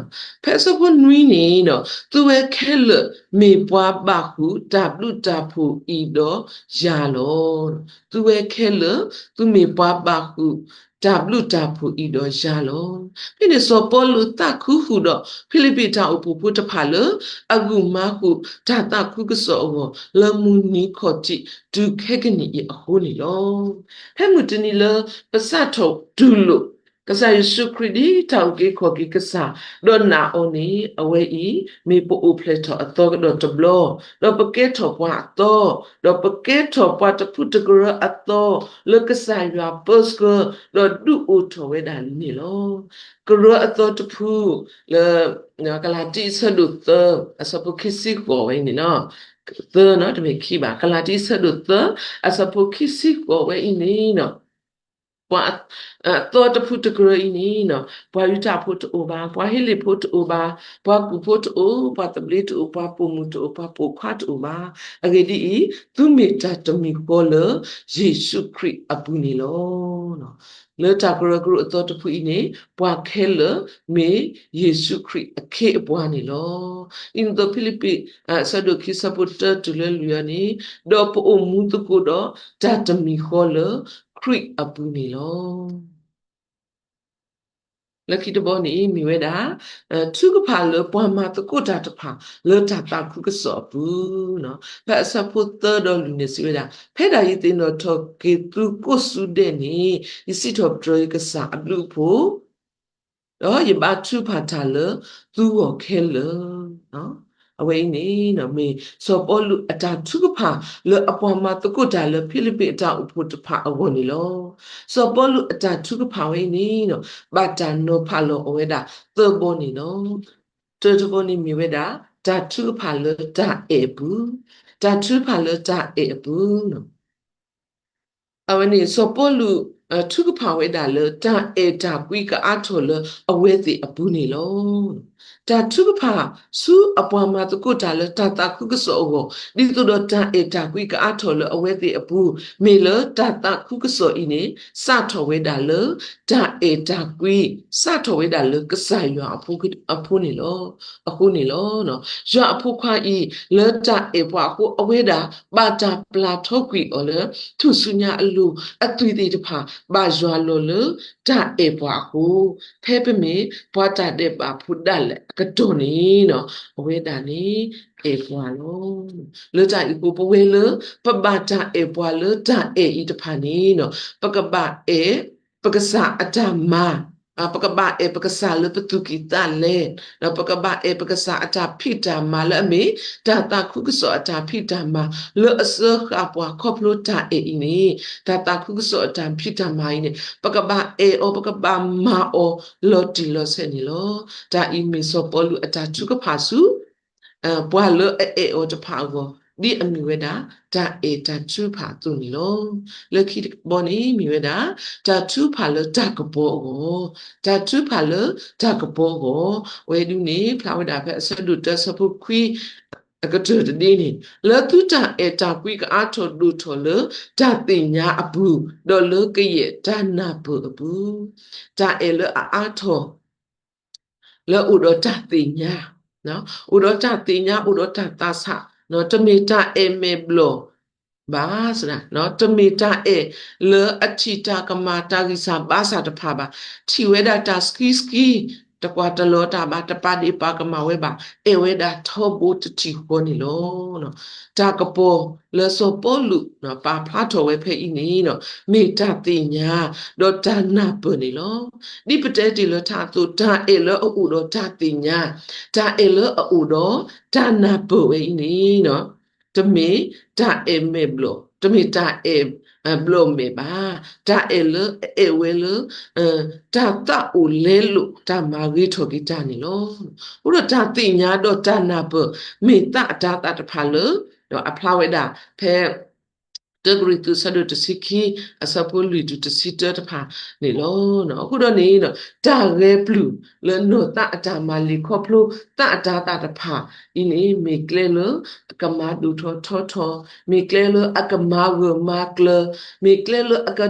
်. ဖဲအဆၢဖိနွံန့ၣ် သုဝဲခဲလၢာ်မ့ၢ်ပှၤဘၣ်ဃုာ်တၢ်ဘျုးတၢ်ဖှိၣ်အံၤဒီးယၤလီၤ. သုဝဲခဲလၢာ် သုမ့ၢ်ပှၤဘၣ်ဃုာ် တၢ်ဘျုးတၢ်ဖှိၣ်အံၤဒီးယၤလီၤ. ဖဲန့ၣ်စီၤပီလူးသးခုဃုာ်ဒီး ဖံလံးပံးတၢ်အိၣ်ဖှိၣ်ဖိတဖၣ်လၢ အဂုာ်မၤဃုာ်တၢ်သးခုကစီၣ်အဂီၢ် လၢမုၢ်နံၤခီၣ်ထံးတုၤခဲကနံၣ်အံၤအဃိန့ၣ်လီၤ. ဖဲမုၢ်တနံၤလၢ ပစးထီၣ်တူၢ်လိာ် ကစၢ်ယ့ၣ်ၡူးခရံာ်ဒ်တၢ်အုၣ်က့ၤခီၣ်က့ၤကစၢ် ဒီးနာ်အီၤန့ၣ် အဝဲအံၤ မ့ၢ်ပအိၣ်ဖျဲၣ်ထီၣ်အသီကဒီးတဘျီ, ဒီးပကဲထီၣ်ပှၤအသီ, ဒီးပကဲထီၣ်ပှၤတဖုတကရၢအသီ လၢကစၢ်ယွၤပၢဆှၢ ဒီးဒုးအိၣ်ထီၣ်ဝဲဒၣ်န့ၣ်လီၤ. ကရၢအသီတဖု လၢ ကလၤတံအဆၢဒိၣ်သၢ အဆၢဖိခံဆံဃိးဝဲအံၤန့ၣ်လီၤ. သၢနီၤ တမ့ၢ်ခံဘၣ်, ကလၤတံအဆၢဒိၣ်သၢ အဆၢဖိခံဆံဃိးဝဲအံၤန့ၣ် ပှၤအသီတဖုတကရၢအံၤန့ၣ် ပှၤယူဒၤဖိတအိၣ်ဘၣ်, ပှၤဟ့လ့ၣ်ဖိတအိၣ်ဘၣ်, ပှၤကူၣ်ဖိတအိၣ်, ပှၤသဘျ့တအိၣ်, ပှၤပိာ်မုၣ်တအိၣ်, ပှၤပိာ်ခွါတအိၣ်ဘၣ်. အဂ့ၢ်ဒ်အံၤ, သုမ့ၢ်တၢ်တမံၤဃီလၢယ့ၣ်ၡူးခရံာ်အပူၤန့ၣ်လီၤ. လၢတၢ်ကရၢကရိအသီတဖုအံၤန့ၣ် ပှၤခဲလၢာ်မ့ၢ်ယ့ၣ်ၡူးခရံာ်အခ့အပှၤန့ၣ်လီၤ. ဒ်သိးဖံလံးပံး အဆၢဒိၣ်ခံဆၢဖိတၢတုၤလၢလွံၢ်အံၤန့ၣ်, ဒီးပအိၣ်မူသကိးဒီးတၢ်တမံၤဃီလၢခရံာ်အပူၤန့ၣ်လီၤ. လၢခံတဘီန့ၣ် မ့ၢ်ဝဲဒၣ် ထုကဖၣ်လၢပှၤမၤသကိးတၢ်တဖၣ် လၢတၢ်သးခုကစီၣ်အပူၤ, ဖဲအဆၢဖိသၢဒီးလွံၢ်န့ၣ်စံးဝဲဒၣ်, ဖဲဒၣ်ယသ့ၣ်နီၣ်ထီၣ်က့ၤသုကိးစုဒဲးန့ၣ် ယစံးထီၣ်ပတြၢၤယကစၢ်အဘျုးအဖှိၣ် ဒီးယဘါထုကဖၣ်တၢ်လၢသုဂီၢ်ခဲလၢာ်. အဝဲအံၤန့ၣ် မ့ၢ်စီၤပီလူးအတၢ်ထုကဖၣ်လၢအပှၤမၤသကိးတၢ်လၢဖံလံးပံးအတၢ်အိၣ်ဖှိၣ်တဖၣ်အဂီၢ်န့ၣ်လီၤ. စီၤပီလူးအတၢ်ထုကဖၣ်ဝဲအံၤန့ၣ် ဘၣ်တၢ်နီၤဖးလီၤအဝဲဒၣ်သၢဘီန့ၣ်လီၤ. တၢတဘီန့ၣ်မ့ၢ်ဝဲဒၣ် တၢ်ထုကဖၣ်လၢတၢ်အဲၣ်အပူၤ, တၢ်ထုကဖၣ်လၢတၢ်အဲၣ်အပူၤ အဝဲန့ၣ် စီၤပီလူး ထုကဖၣ်ဝဲဒၣ်လၢ တၢ်အဲၣ်တၢ်ကွံကအါထီၣ်လၢအဝဲသ့ၣ်အပူၤန့ၣ်လီၤ. တၢ်ထုကဖၣ်ဆူအပှၤမၤသကိးတၢ်လၢတၢ်သးခုကစီၣ်အဂီၢ် ဒ်သိးဒီးတၢ်အဲၣ်တၢ်ကွံကအါထီၣ်လၢအဝဲသ့ၣ်အပူၤ မ့ၢ်လၢတၢ်သးခုကစီၣ်အံၤန့ၣ် စးထီၣ်ဝဲဒၣ်လၢ တၢ်အဲၣ်တၢ်ကွံ စးထီၣ်ဝဲဒၣ်လၢကစၢ်ယွၤအဖိအဃိန့ၣ်လီၤ. အဃိန့ၣ်လီၤ. ယွၤအဖိခွါအံၤ လၢတၢ်အဲၣ်ပှၤအဃိ အဝဲဒၣ်ဘၣ်တၢ်ပျၢ်ထီကွံာ်အီၤလၢ ထူၣ်စုညါအလိၤ အသွံၣ်သ့ၣ်တဖၣ် ဘၣ်ယွၤလီၤလၢတၢ်အဲၣ်ပှၤအဃိ, ဖဲပမ့ၢ်ပှၤတၢ်ဒဲးဘးဖိဒၣ်လဲာ်အကတီၢ်န့ၣ် အဝဲဒၣ်န့ၣ် အဲၣ်ပှၤလီၤ. လၢတၢ်အံၤအဃိ ပဝဲလၢ ပဘၣ်တၢ်အဲၣ်ပှၤလၢတၢ်အဲၣ်အံၤတဖၣ်န့ၣ် ပကဘၣ်အဲၣ် ပကစၢ်အတၢ်မၤ, ပကဘၣ်အဲၣ်ပကစၢ်လၢပသူၣ်ကံၢ်သးလဲ, ပကဘၣ်အဲၣ်ပကစၢ်အတၢ်ဖံးတၢ်မၤလၢအမ့ၢ် တၢ်သးခုကစီၣ်အတၢ်ဖံးတၢ်မၤ လၢအစၢဃာ်ပှၤခီဖျိတၢ်အဲၣ်အံၤန့ၣ်, တၢ်သးခုကစီၣ်အတၢ်ဖံးတၢ်မၤအံၤန့ၣ် ပကဘၣ်အဲၣ်အီၤ ပကဘၣ်မၤအီၤလီၤတံၢ်လီၤဆဲးန့ၣ်လီၤ. တၢ်အံၤမ့ၢ်စီၤပီလူးအတၢ်ထုကဖၣ်ဆူ ပှၤလၢအအဲၣ်အီၤတဖၣ်အဂီၢ် ဒ်အမ့ၢ်ဝဲဒၣ် တၢ်အဲၣ်တၢ်ထုကဖၣ်အသိးန့ၣ်လီၤ. လၢခံတဘီန့ၣ်မ့ၢ်ဝဲဒၣ် တၢ်ထုကဖၣ်လၢတၢ်ကပီၤအဂီၢ်, တၢ်ထုကဖၣ်လၢတၢ်ကပီၤအဂီၢ်, အဝဲဒၣ်န့ၣ် ဖျါဝဲဒၣ်ဖဲအဆၢဒိၣ်တၢ အဆၢဖိခွံ အကတၢၢ်တဒ့န့ၣ်, လၢသုတၢ်အဲၣ်တၢ်ကွံကအါထီၣ်ဒိၣ်ထီၣ်လၢတၢ်သ့ၣ်ညါအပူၤ, ဒီးလၢကယဲၢ်တၢ်နၢ်ပၢၢ်အပူၤ, တၢ်အဲၣ်လၢအအါထီၣ် လၢအိၣ်ဒီးတၢ်သ့ၣ်ညါ, အိၣ်ဒီးတၢ်သ့ၣ်ညါ အိၣ်ဒီးတၢ်သးဆး, တမ့ၢ်တၢ်အဲၣ်မဲာ်ဘျီၣ်ဘၣ်, တမ့ၢ်တၢ်အဲၣ်လၢအထံၣ်တၢ်ကမၣ်တၢ်ဂံၢ်စၢ်ဘါစၢ်တဖၣ်ဘၣ်, ထံၣ်ဝဲဒၣ်တၢ်ဆှံဆှံ, တကွၢ်တလီၤတၢ်ဘၣ်, တပာ်ဒ့ၣ်ပာ်ကမၣ်ဝဲဘၣ်, အဲၣ်ဝဲဒၣ်ထီဘိတထံၣ်ဃီန့ၣ်လီၤ. တၢ်ကပီၤလၢစီၤပီလူး ပာ်ဖျါထီၣ်ဝဲဖဲအံၤန့ၣ် မ့ၢ်တၢ်သ့ၣ်ညါ ဒီးတၢ်နၢ်ပၢၢ်န့ၣ်လီၤ. ဒ်ပတဲတ့ၢ်လၢထးအသိး တၢ်အဲၣ်လၢအအိၣ်ဒီးတၢ်သ့ၣ်ညါ, တၢ်အဲၣ်လၢအအိၣ်ဒီးတၢ်နၢ်ပၢၢ်ဝဲအံၤန့ၣ် တမ့ၢ်တၢ်အဲၣ်မဲာ်ဘျီၣ်, တမ့ၢ်တၢ်အဲၣ်ဘျီၣ်မဲာ်ဘၣ်, တၢ်အဲၣ်လၢအအဲၣ်ဝဲလၢ တၢ်သးအိၣ်လဲလိာ် တၢ်မၤဂ့ၤထီၣ်က့ၤတၢ်န့ၣ်လီၤ. အဃိဒီးတၢ်သ့ၣ်ညါဒီးတၢ်နၢ်ပၢၢ် မ့ၢ်သးအတၤသၣ်တဖၣ်လၢ အဖျါဝဲဒၣ်ဖဲ တၢကရံၣ်သူး အဆၢဒိၣ်တဆံခံ အဆၢဖိလွံၢ်တုၤတဆံတၢတဖၣ်န့ၣ်လီၤ. အဃိဒီးန့ၣ် တၢ်ဂဲၤပျုၢ်လၢနီၢ်သးအတၢ်မၤလ့ၢ်ခီဖျိ သးအတၤသၣ်တဖၣ်အံၤန့ၣ် မ့ၢ်ကျဲလၢအကမၤဒိၣ်ထီၣ်ထီထီၣ်, မ့ၢ်ကျဲလၢအကမၤဂၢၢ်မၤကျၢၤ, မ့ၢ်ကျဲလၢအက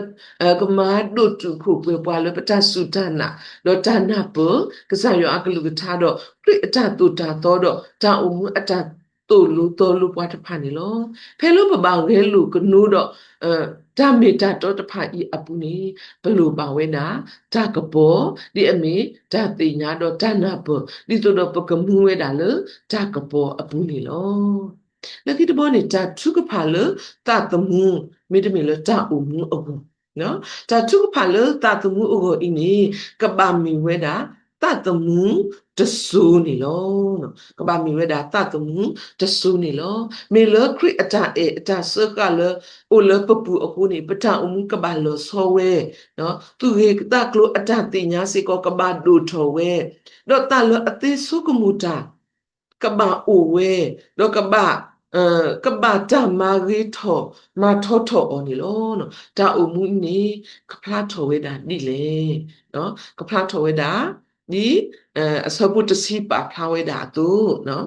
ကမၤဒိၣ်တုာ်ခိၣ်ပှဲၤပှၤလၢပတၢ်စူၢ်တၢ်နာ်, ဒီးတၢ်နၢ်ပၢၢ် ကစၢ်ယွၤအကလုၢ်ကထါဒီး ခရံာ်အတၢ်သိၣ်တၢ်သီဒီး တၢ်အိၣ်မူအတၢ်သိၣ်လိသီလိပှၤတဖၣ်န့ၣ်လီၤ. ဖဲလၢပဘၣ်ဂဲၤလိာ်ကနိဒီး တၢ်မ့ၢ်တၢ်တီတဖၣ်အံၤအပူၤန့ၣ် ပလိၣ်ဘၣ်ဝဲဒၣ် တၢ်ကပီၤ ဒ်အမ့ၢ်တၢ်သ့ၣ်ညါဒီးတၢ်နၢ်ပၢၢ် ဒ်သိးဒီးပကမူဝဲဒၣ်လၢတၢ်ကပီၤအပူၤန့ၣ်လီၤ. လၢခံတဘီန့ၣ် တၢ်ထုကဖၣ်လၢသးသမူ မ့တမ့ၢ်လၢတၢ်အိၣ်မူအဂီၢ်, တၢ်ထုကဖၣ်လၢသးသမူအဂီၢ်အံၤန့ၣ် ကဘၣ်မ့ၢ်ဝဲဒၣ်သးသမူတစိၤန့ၣ်လီၤ. ကဘၣ်မ့ၢ်ဝဲဒၣ်သးသမူတစိၤန့ၣ်လီၤ. မ့ၢ်လၢခရံာ်အတၢ်အဲၣ်အတၢ်စၢဃာ်လၢ အိၣ်လၢပပူၤအဃိန့ၣ် ပတၢ်အိၣ်မူကဘၣ်လီၤဆီဝဲ, သူၣ်ဂ့ၤသးကျိၤအတၢ်သ့ၣ်ညါစ့ၢ်ကီးကဘၣ်ဒိၣ်ထီၣ်ဝဲ, ဒီးသးလၢအသ့ဆိကမိၣ်တၢ် ကဘၣ်အိၣ်ဝဲ, ဒီးကဘၣ် ကဘၣ်တၢ်မၤဂ့ၤထီၣ် မၤထီထီၣ်အီၤန့ၣ်လီၤ. တၢ်အိၣ်မူအံၤန့ၣ် ကဖျါထီၣ်ဝဲဒၣ်ဒ်လဲၣ်. ကဖျါထီၣ်ဝဲဒၣ် ဒ် အဆၢဖိတဆံပာ်ဖျါဝဲဒၣ်အသိး, ဒ်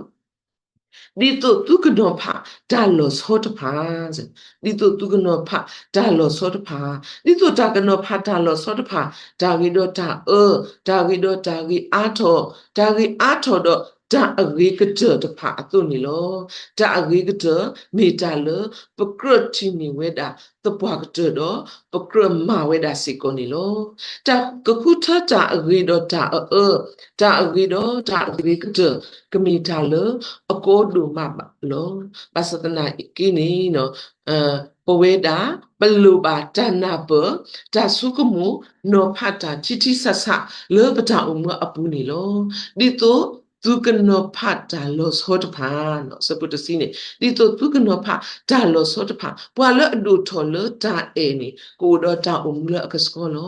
သိးသုကနီၤဖးတၢ်လီၤဆီတဖၣ်, ဒ်သိးသုကနီၤဖးတၢ်လီၤဆီတဖၣ်, ဒ်သိးတၢ်ကနီၤဖးတၢ်လီၤဆီတဖၣ်, တၢ်ဂ့ၤဒီးတၢ်အၢ, တၢ်ဂ့ၤဒီးတၢ်ဂ့ၤအါထီၣ်, တၢ်ဂ့ၤအါထီၣ်ဒီးတၢ်အဂ့ၤကတၢၢ်တဖၣ်အသိးန့ၣ်လီၤ. တၢ်အဂ့ၤကတၢၢ်မ့ၢ်တၢ်လၢ ပကြၢးထံၣ်န့ၢ်ဝဲဒၣ် သပှၢ်ကတၢၢ်ဒီး ပကြၢးမၤဝဲဒၣ်စ့ၢ်ကီးန့ၣ်လီၤ. တၢ်ကဃုထၢတၢ်အဂ့ၤဒီးတၢ်အအၢ, တၢ်အဂ့ၤဒီးတၢ်အဂ့ၤကတၢၢ် ကမ့ၢ်တၢ်လၢအကီဒိၣ်မးဘၣ်လီၤ. ဘၣ်ဆၣ်သနာ်က့န့ၣ် ပဝဲဒၣ် ပလိၣ်ဘၣ်တၢ်နၢ်ပၢၢ် တၢ်ဆိကမိၣ် နီၤဖးတၢ်ထံထံဆးဆးလၢပတၢ်အိၣ်မူအပူၤန့ၣ်လီၤ. ဒ်သိးသုကနီၤဖးတၢ်လီၤဆီတဖၣ်, ဆၢဖိတဆံန့ၣ် ဒ်သိးသုကနီၤဖးတၢ်လီၤဆီတဖၣ်, ပှၤလၢအဒိၣ်ထီၣ်လၢတၢ်အဲၣ်န့ၣ် ကအိၣ်ဒီးတၢ်အိၣ်မူလၢအကဆှီလီ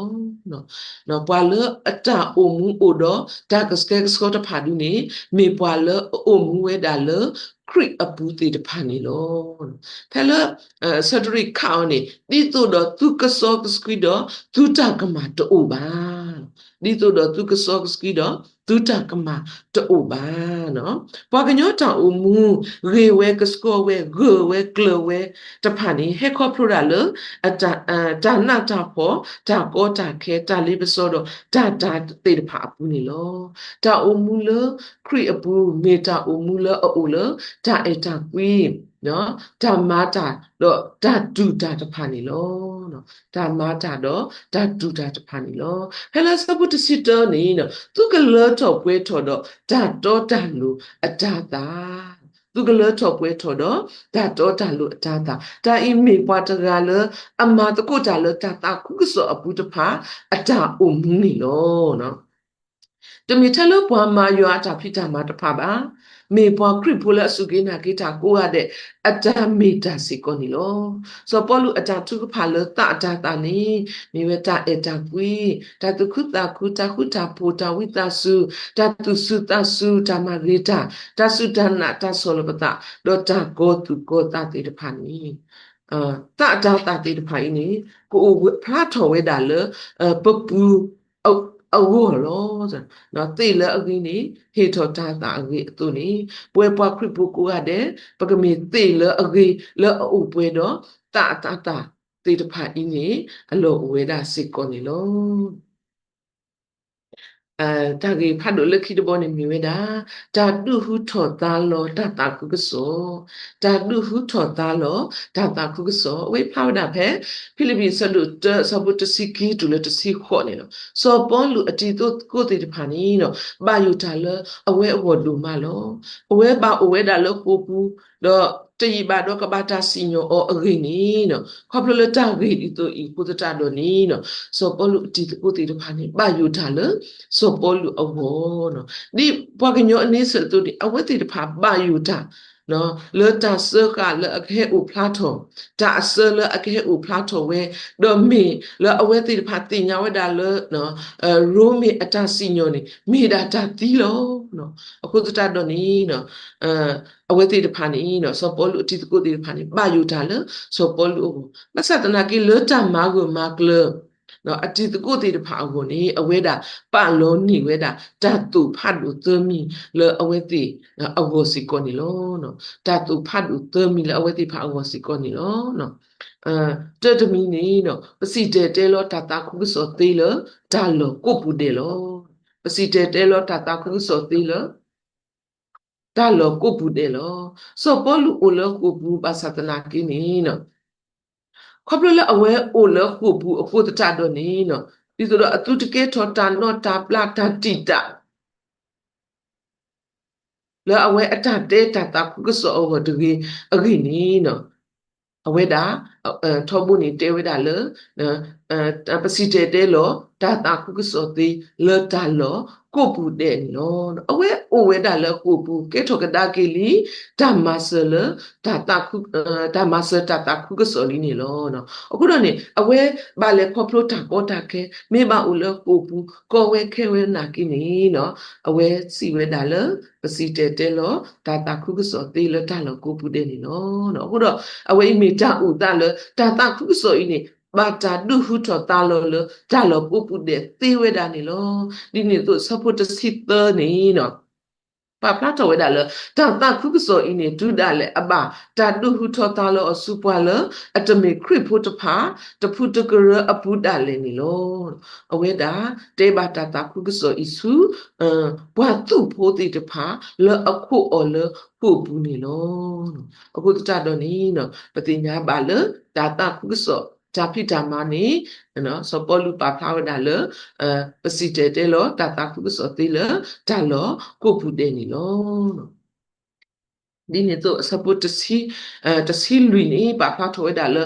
ၤ. ပှၤလၢအတၢ်အိၣ်မူအိၣ်ဒီးတၢ်ကဆှဲကဆှီတဖၣ်ဒုန့ၣ် မ့ၢ်ပှၤလၢအအိၣ်မူဝဲဒၣ်လၢခရံာ်အပူၤသ့ၣ်တဖၣ်န့ၣ်လီၤ. ဖဲလၢ ဆၢတရံးခးအီၤန့ၣ် ဒ်သိးဒီးသုကစီကဆှံဒီး သုတၢ်ကမၣ်တအိၣ်ဘၣ်. ဒ်သိးဒီးသုကစီကဆှံဒီး သုတၢ်ကမၣ်တအိၣ်ဘၣ်. ပှၤကညီတၢ်အိၣ်မူ ဂ့ၤဝဲကဆှီဝဲ ဂၢၢ်ဝဲကျၢၤဝဲတဖၣ်န့ၣ် ဟဲခီဖျိဒၣ်လၢ တၢ်နးတၢ်ဖှီၣ် တၢ်ကီတၢ်ခဲ တၢ်လ့ပစီဒီး တၢ်တၢ်သ့ၣ်တဖၣ်အပူၤန့ၣ်လီၤ. တၢ်အိၣ်မူလၢခရံာ်အပူၤ မ့ၢ်တၢ်အိၣ်မူလၢအအိၣ်လၢ တၢ်အဲၣ်တၢ်ကွံ တၢ်မၤတၢ်ဒီးတၢ်တူၢ်တၢ်တဖၣ်န့ၣ်လီၤ. တၢ်မၤတၢ်ဒီးတၢ်တူၢ်တၢ်တဖၣ်န့ၣ်လီၤ. ဖဲလၢဆၢဖိတဆံတၢန့ၣ် သုကလၢထီၣ်ပှဲၤထီၣ်ဒီးတၢ်တီတၢ်လိၤအတၤသၣ်, သုကလၢထီၣ်ပှဲၤထီၣ်ဒီးတၢ်တီတၢ်လိၤအတၤသၣ်, တၢ်အံၤမ့ၢ်ပှၤတဂၤလၢ အမၤသကိးတၢ်လၢတၢ်သးခုကစီၣ်အပူၤတဖၣ် အတၢ်အိၣ်မူန့ၣ်လီၤ. တမ့ၢ်ထဲလၢပှၤမၤယွၤအတၢ်ဖံးတၢ်မၤတဖၣ်ဘၣ်. မ့ၢ်ပှၤခရံာ်ဖိလၢအစူၢ်က့ၤနာ်က့ၤတၢ်ကိးဂၤဒဲး အတၢ်မ့ၢ်တၢ်စ့ၢ်ကီးန့ၣ်လီၤ. စီၤပီလူးအတၢ်ထုကဖၣ်လၢသးအတၤသၣ်န့ၣ် မ့ၢ်ဝဲတၢ်အဲၣ်တၢ်ကွံ, တၢ်သူၣ်ခုသးခု, တၢ်ဃူတၢ်ဖိး, တၢ်ဝံသးစူၤ, တၢ်သူၣ်စူၤသးစူၤ, တၢ်မၤဂ့ၤတၢ်, တၢ်စူၢ်တၢ်နာ်, တၢ်ဆီၣ်လီၤပသး, ဒီးတၢ်ကီသူၣ်ကီသးသ့ၣ်တဖၣ်န့ၣ် သးအတၤသၣ်သ့ၣ်တဖၣ်အံၤန့ၣ် ကအိၣ်ဖျါထီၣ်ဝဲဒၣ်လၢ ပပူၤ အဂီၢ်လီၤ. သ့ၣ်လၢအဂ့ၤန့ၣ် ဟ့ၣ်ထီၣ်တၤသၣ်အဂ့ၤအသိးန့ၣ် ပဝဲပှၤခရံာ်ဖိကိးဂၤဒဲး ပကမ့ၢ်သ့ၣ်လၢအဂ့ၤလၢအအိၣ်ပှဲၤဒီး သးအတၤသၣ်သ့ၣ်တဖၣ်အံၤန့ၣ် အလီၢ်အိၣ်ဝဲဒၣ်စ့ၢ်ကီးန့ၣ်လီၤ. တၢ်ဂ့ၢ်ဖးဒိၣ်လၢခံတဘီန့ၣ်မ့ၢ်ဝဲဒၣ် တၢ်ဒုးဟူထီၣ်သါလီၤတၢ်သးခုကစီၣ်, တၢ်ဒုးဟူထီၣ်သါလီၤတၢ်သးခုကစီၣ်, အဝဲဖျါဝဲဒၣ်ဖဲ ဖံလံးပံၤအဆၢဒိၣ်တၢ အဆၢဖိတဆံခံတုၤလၢတဆံဃိးန့ၣ်လီၤ. စီၤပီလူးအတံၤသကိးသ့ၣ်တဖၣ်န့ၣ် ဘၣ်ယိၣ်တၢ်လၢအဝဲအဂီၢ်ဒိၣ်မးလီၤ. အဝဲဘၣ်အိၣ်ဝဲဒၣ်လၢဃိာ်ပူၤ ဒီးတယံာ်ဘၣ်ဒီးကဘၣ်တၢ်စံၣ်ညီၣ်အီၤအဂ့ၢ်န့ၣ် ခီဖျိလၢတၢ်ဂ့ၢ်ဒ်သိးအံၤအဃိသတးဒီးန့ၣ် စီၤပီလူးအတံၤသကိးသ့ၣ်တဖၣ်န့ၣ် ဘၣ်ယိၣ်တၢ်လၢစီၤပီလူးအဂီၢ်, ဒ်ပှၤကညီအန့ဆၢၣ်အသိးန့ၣ် အဝဲသ့ၣ်တဖၣ်ဘၣ်ယိၣ်တၢ် လၢတၢ်စၢဃာ်လၢအကဟဲအိၣ်ဖျါထီၣ်, တၢ်အစၢလၢအကဟဲအိၣ်ဖျါထီၣ်ဝဲ, ဒီးမ့ၢ်လၢအဝဲသ့ၣ်တဖၣ်သ့ၣ်ညါဝဲဒၣ်လၢ ရိမ့ၤအတၢ်စံၣ်ညီၣ်န့ၣ် မ့ၢ်ဒၣ်တၢ်သံလီၤ. အဃိသတးဒီးန့ၣ် အဝဲသ့ၣ်တဖၣ်န့ၣ် စီၤပီလူးအတံၤသကိးသ့ၣ်တဖၣ်န့ၣ် ဘၣ်ယိၣ်တၢ်လၢစီၤပီလူးအဂီၢ်, ဘၣ်ဆၣ်သနာ်က့လၢတၢ်မၤဂၢၢ်မၤကျၢၤ အတံၤသကိးသ့ၣ်တဖၣ်အဂီၢ်န့ၣ် အဝဲဒၣ်ပာ်လီၤန့ၢ်ဝဲဒၣ် တၢ်သိၣ်ဖးဒိၣ်သၢမံၤလၢအဝဲသ့ၣ်အဂီၢ်စ့ၢ်ကီးန့ၣ်လီၤ. တၢ်သိၣ်ဖးဒိၣ်သၢမံၤလၢအဝဲသ့ၣ်တဖၣ်အဂီၢ်စ့ၢ်ကီးန့ၣ်လီၤ. တၢတမံၤန့ၣ် ပစံၣ်တဲၤတဲလီၤတၢ်သးခုကစီၣ်သ့လၢတၢ်လီၢ်ကိးပူၤဒဲးလီၤ. ပစံၣ်တဲၤတဲလီၤတၢ်သးခုကစီၣ်သ့လၢ တၢ်လီၢ်ကိးပူၤဒဲးလီၤ. စီၤပီလူးအိၣ်လၢဃိာ်ပူၤဘၣ်ဆၣ်သနာ်က့န့ၣ် ခီဖျိလၢအဝဲအိၣ်လၢဃိာ်ပူၤအဃိသတးဒီးန့ၣ် ဒ်သိးဒီးအသုတကဲထီၣ်တၢ်နီၢ်တၢ်ပျၢ်တၢ်တံာ်တာ် လၢအဝဲအတၢ်တဲတၢ်သးခုကစီၣ်အဂီၢ်တဂ့ၤအဂ့ၢ်န့ၣ် အဝဲဒၣ် ထီဘိန့ၣ်တဲဝဲဒၣ်လၢ ပစံၣ်တဲၤတဲလီၤတၢ်သးခုကစီၣ်သ့လၢတၢ်လီၢ်ကိးပူၤဒဲးန့ၣ်လီၤ. အဝဲအိၣ်ဝဲဒၣ်လၢဃိာ်ပူၤ ကဲထီၣ်ကဒါက့ၤလံ တၢ်မၤစၢၤလၢ တၢ်မၤစၢၤတၢ်သးခုကစီၣ်လံန့ၣ်လီၤ. အဃိဒီးန့ၣ် အဝဲဘၣ်လဲၤခီဖျိတၢ်ကီတၢ်ခဲ မ့ၢ်ဘၣ်အိၣ်လၢဃိာ်ပူၤ ကီဝဲခဲဝဲနာ်က့န့ၣ် အဝဲစံးဝဲဒၣ်လၢ ပစံၣ်တဲၤတဲလီၤ တၢ်သးခုကစီၣ်သ့လၢတၢ်လီၢ်ကိးပူၤဒဲးန့ၣ်လီၤ. အဃိဒီး အဝဲအံၤမ့ၢ်တၢ်အိၣ်သးလၢ တၢ်သးခုကစီၣ်အံၤန့ၣ် ဘၣ်တၢ်ဒုးဟူထီၣ်သါလီၤလၢတၢ်လီၢ်ကိးပူၤဒဲးသ့ဝဲဒၣ်န့ၣ်လီၤ. ဒ်န့ၣ်အသိး ဆၢဖိတဆံသၢန့ၣ် ပာ်ဖျါထီၣ်ဝဲဒၣ်လၢ တၢ်သးခုကစီၣ်အံၤန့ၣ် တုၤဒၣ်လဲာ်အဘၣ်တၢ်ဒုးဟူထီၣ်သါလီၤအီၤဆူပှၤလၢ အတမ့ၢ်ခရံာ်ဖိတဖၣ် တဖုတကရၢအပူၤဒၣ်လဲာ်န့ၣ်လီၤ. အဝဲဒၣ်တဲဘၣ်တၢ်သးခုကစီၣ်အံၤဆူ ပှၤသူၣ်ဖိသ့ၣ်တဖၣ် လၢအခိးအီၤလၢဃိာ်ပူၤန့ၣ်လီၤ. အဃိသတးဒီးန့ၣ် ပသ့ၣ်ညါဘၣ်လၢ တၢ်သးခုကစီၣ် တၢ်ဖံးတၢ်မၤန့ၣ် စီၤပီလူးပာ်ဖျါဝဲဒၣ်လၢ ပစံၣ်တဲၤတဲလီၤ တၢ်သးခုကစီၣ်သ့လၢ တၢ်လီၢ်ကိးပူၤဒဲးန့ၣ်လီၤ. ဒ်န့ၣ်အသိး အဆၢဖိတဆံ, တဆံလွံၢ်န့ၣ် ပာ်ဖျါထီၣ်ဝဲဒၣ်လၢ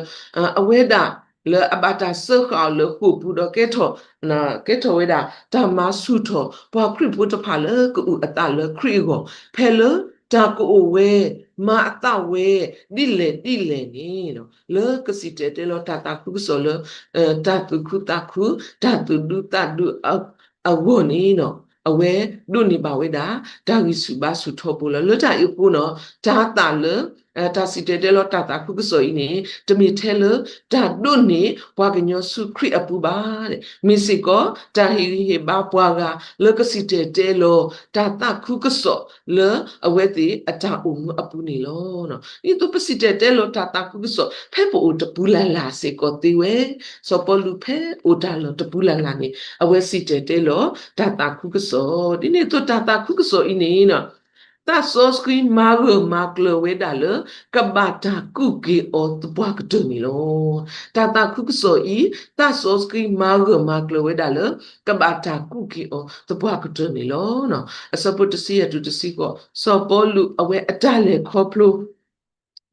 အဝဲဒၣ်လၢအဘၣ်တၢ်စၢဃာ်အီၤလၢဃိာ်ပူၤဒီး ကဲထီၣ်, ကဲထီၣ်ဝဲဒၣ် တၢ်မၤဆူၣ်ထီၣ်ပှၤခရံာ်ဖိတဖၣ်လၢကအိၣ်အသးလၢခရံာ်အဂီၢ် ဖဲလၢတၢ်ကအိၣ်ဝဲ မၤအသးဝဲ ဒ်လဲၣ်ဒ်လဲၣ်န့ၣ် လၢကစံၣ်တဲၤတဲလီၤတၢ်သးခုကစီၣ်လၢ တၢ်သူၣ်ခုသးခု, တၢ်သူၣ်ဒူသးဒူ အဂီၢ်န့ၣ် အဝဲဒိးန့ၢ်ဘၣ်ဝဲဒၣ် တၢ်ဂံၢ်ဆူၣ်ဘါဆူၣ်ထီဘိလီၤ. လၢတၢ်အံၤအဃိန့ၣ် တၢ်သးလၢ တၢ်စံၣ်တဲၤတဲလီၤတၢ်သးခုကစီၣ်အံၤန့ၣ် တမ့ၢ်ထဲလၢ တၢ်ဒိးန့ၢ်ပှၤကညီဆူခရံာ်အပူၤဘၣ်. မ့ၢ်စ့ၢ်ကီး တၢ်ဟ့ၣ်ဂံၢ်ဟ့ၣ်ဘါပှၤဂၤလၢကစံၣ်တဲၤတဲလီၤ တၢ်သးခုကစီၣ်လၢအဝဲသ့ၣ်အတၢ်အိၣ်မူအပူၤန့ၣ်လီၤ. ဒ်သိးပစံၣ်တဲၤတဲလီၤတၢ်သးခုကစီၣ် ဖဲပအိၣ်တပူၤလၢ်လၢ်စ့ၢ်ကီးသ့ဝဲ, စီၤပီလူးဖဲအိၣ်တၢ်လီၢ်တပူၤလၢ်လၢ်န့ၣ် အဝဲစံၣ်တဲၤတဲလီၤတၢ်သးခုကစီၣ် ဒ်န့ၣ်အသိးတၢ်သးခုကစီၣ်အံၤန့ၣ် သးစီဆှံမၤဂၢၢ်မၤကျၢၤဝဲဒၣ်လၢ ကဘၣ်တၢ်ကူၣ်က့ၤအီၤသပှၢ်ကတၢၢ်န့ၣ်လီၤ. တၢ်သးခုကစီၣ်အံၤ သးစီဆှံမၤဂၢၢ်မၤကျၢၤဝဲဒၣ်လၢ ကဘၣ်တၢ်ကူၣ်က့ၤအီၤသပှၢ်ကတၢၢ်န့ၣ်လီၤ. အဆၢဖိတဆံယဲၢ်တုၤတဆံဃိး စီၤပီလူးအဝဲအတၢ်လဲၤခီဖျိ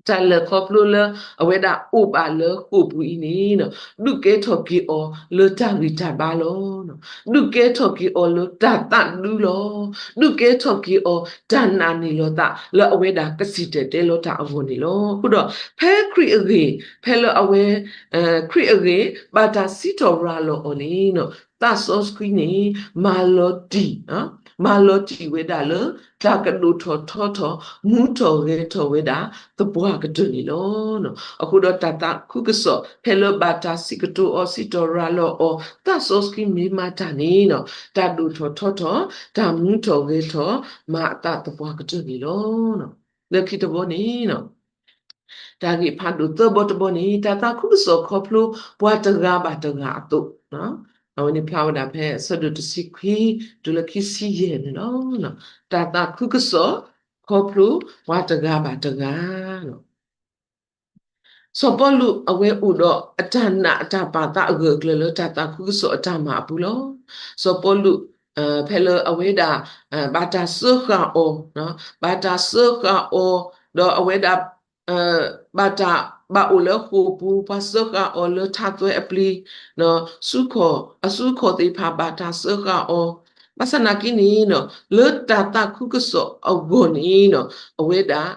တၢ်လဲၤခီဖျိလၢအဝဲဒၣ်အိၣ်ဘၣ်လၢဃိာ်ပူၤအံၤန့ၣ် ဒုးကဲထီၣ်က့ၤအီၤလၢတၢ်ဂံၢ်တၢ်ဘါလီၤ. ဒုးကဲထီၣ်က့ၤအီၤလၢတၢ်သးဒူလီၤ. ဒုးကဲထီၣ်က့ၤအီၤတၢ်နာ်န့ၢ်လီၤသးလၢအဝဲဒၣ်ကစံၣ်တဲၤတဲလီၤတၢ်အဂီၢ်န့ၣ်လီၤ. အဃိဒီး ဖဲခရံာ်အဂ့ၢ် ဖဲလၢအဝဲ ခရံာ်အဂ့ၢ် ဘၣ်တၢ်စံးထီၣ်ရၤလီၤအီၤန့ၣ် သးစီဆှံန့ၣ် မၤလီၤတံၢ် မၤလီၤတံၢ်ဝဲဒၣ်လၢ တၢ်ကဒိၣ်ထီၣ်ထီထီၣ် မူထီၣ်ဂဲၤထီၣ်ဝဲဒၣ် သပှၢ်ကတၢၢ်န့ၣ်လီၤ. အဃိဒီးတၢ်သးခုကစီၣ် ဖဲလၢဘၣ်တၢ်စံးကတိၤအီၤ စံးထီၣ်ရၤလီၤအီၤ သးစီဆှံမ့ၢ်မၤတၢ်န့ၣ် တၢ်ဒိၣ်ထီၣ်ထီထီၣ် တၢ်မူထီၣ်ဂဲၤထီၣ် မၤအသးသပှၢ်ကတၢၢ်န့ၣ်လီၤ. လၢခံတဘီန့ၣ် တၢ်ဂ့ၢ်ဖးဒိၣ်သၢဘီတဘီန့ၣ် တၢ်သးခုကစီၣ်ခီဖျိပှၤတဂၤဘၣ်တဂၤအသိး, အဝဲန့ၣ်ဖျါဝဲဒၣ်ဖဲအဆၢဒိၣ်တဆံခွံ တုၤလၢခံဆံယဲၢ်န့ၣ်လီၤ. တၢ်သးခုကစီၣ်ခီဖျိပှၤတဂၤဘၣ်တဂၤ စီၤပီလူးအဝဲအိၣ်ဒီးအတၢ်နာ်အတၢ်ပာ်သးအဂၢၢ်အကျၢၤလၢတၢ်သးခုကစီၣ်အတၢ်မၤအပူၤလီၤ. စီၤပီလူး ဖဲလၢအဝဲဒၣ် ဘၣ်တၢ်စၢဃာ်အီၤ, ဘၣ်တၢ်စၢဃာ်အီၤ, ဒီးအဝဲဒၣ် ဘၣ်တၢ်ဘၣ်အိၣ်လၢဃိာ်ပူၤ ပှၤစၢဃာ်အီၤလၢထးသွဲအပျံၤ, ဆူခီၣ် အဆူခီၣ်သ့ၣ်တဖၣ်ဘၣ်တၢ်စၢဃာ်အီၤ, ဘၣ်ဆၣ်နာ်က့န့ၣ် လၢတၢ်သးခုကစီၣ်အဂီၢ်န့ၣ် အဝဲဒၣ်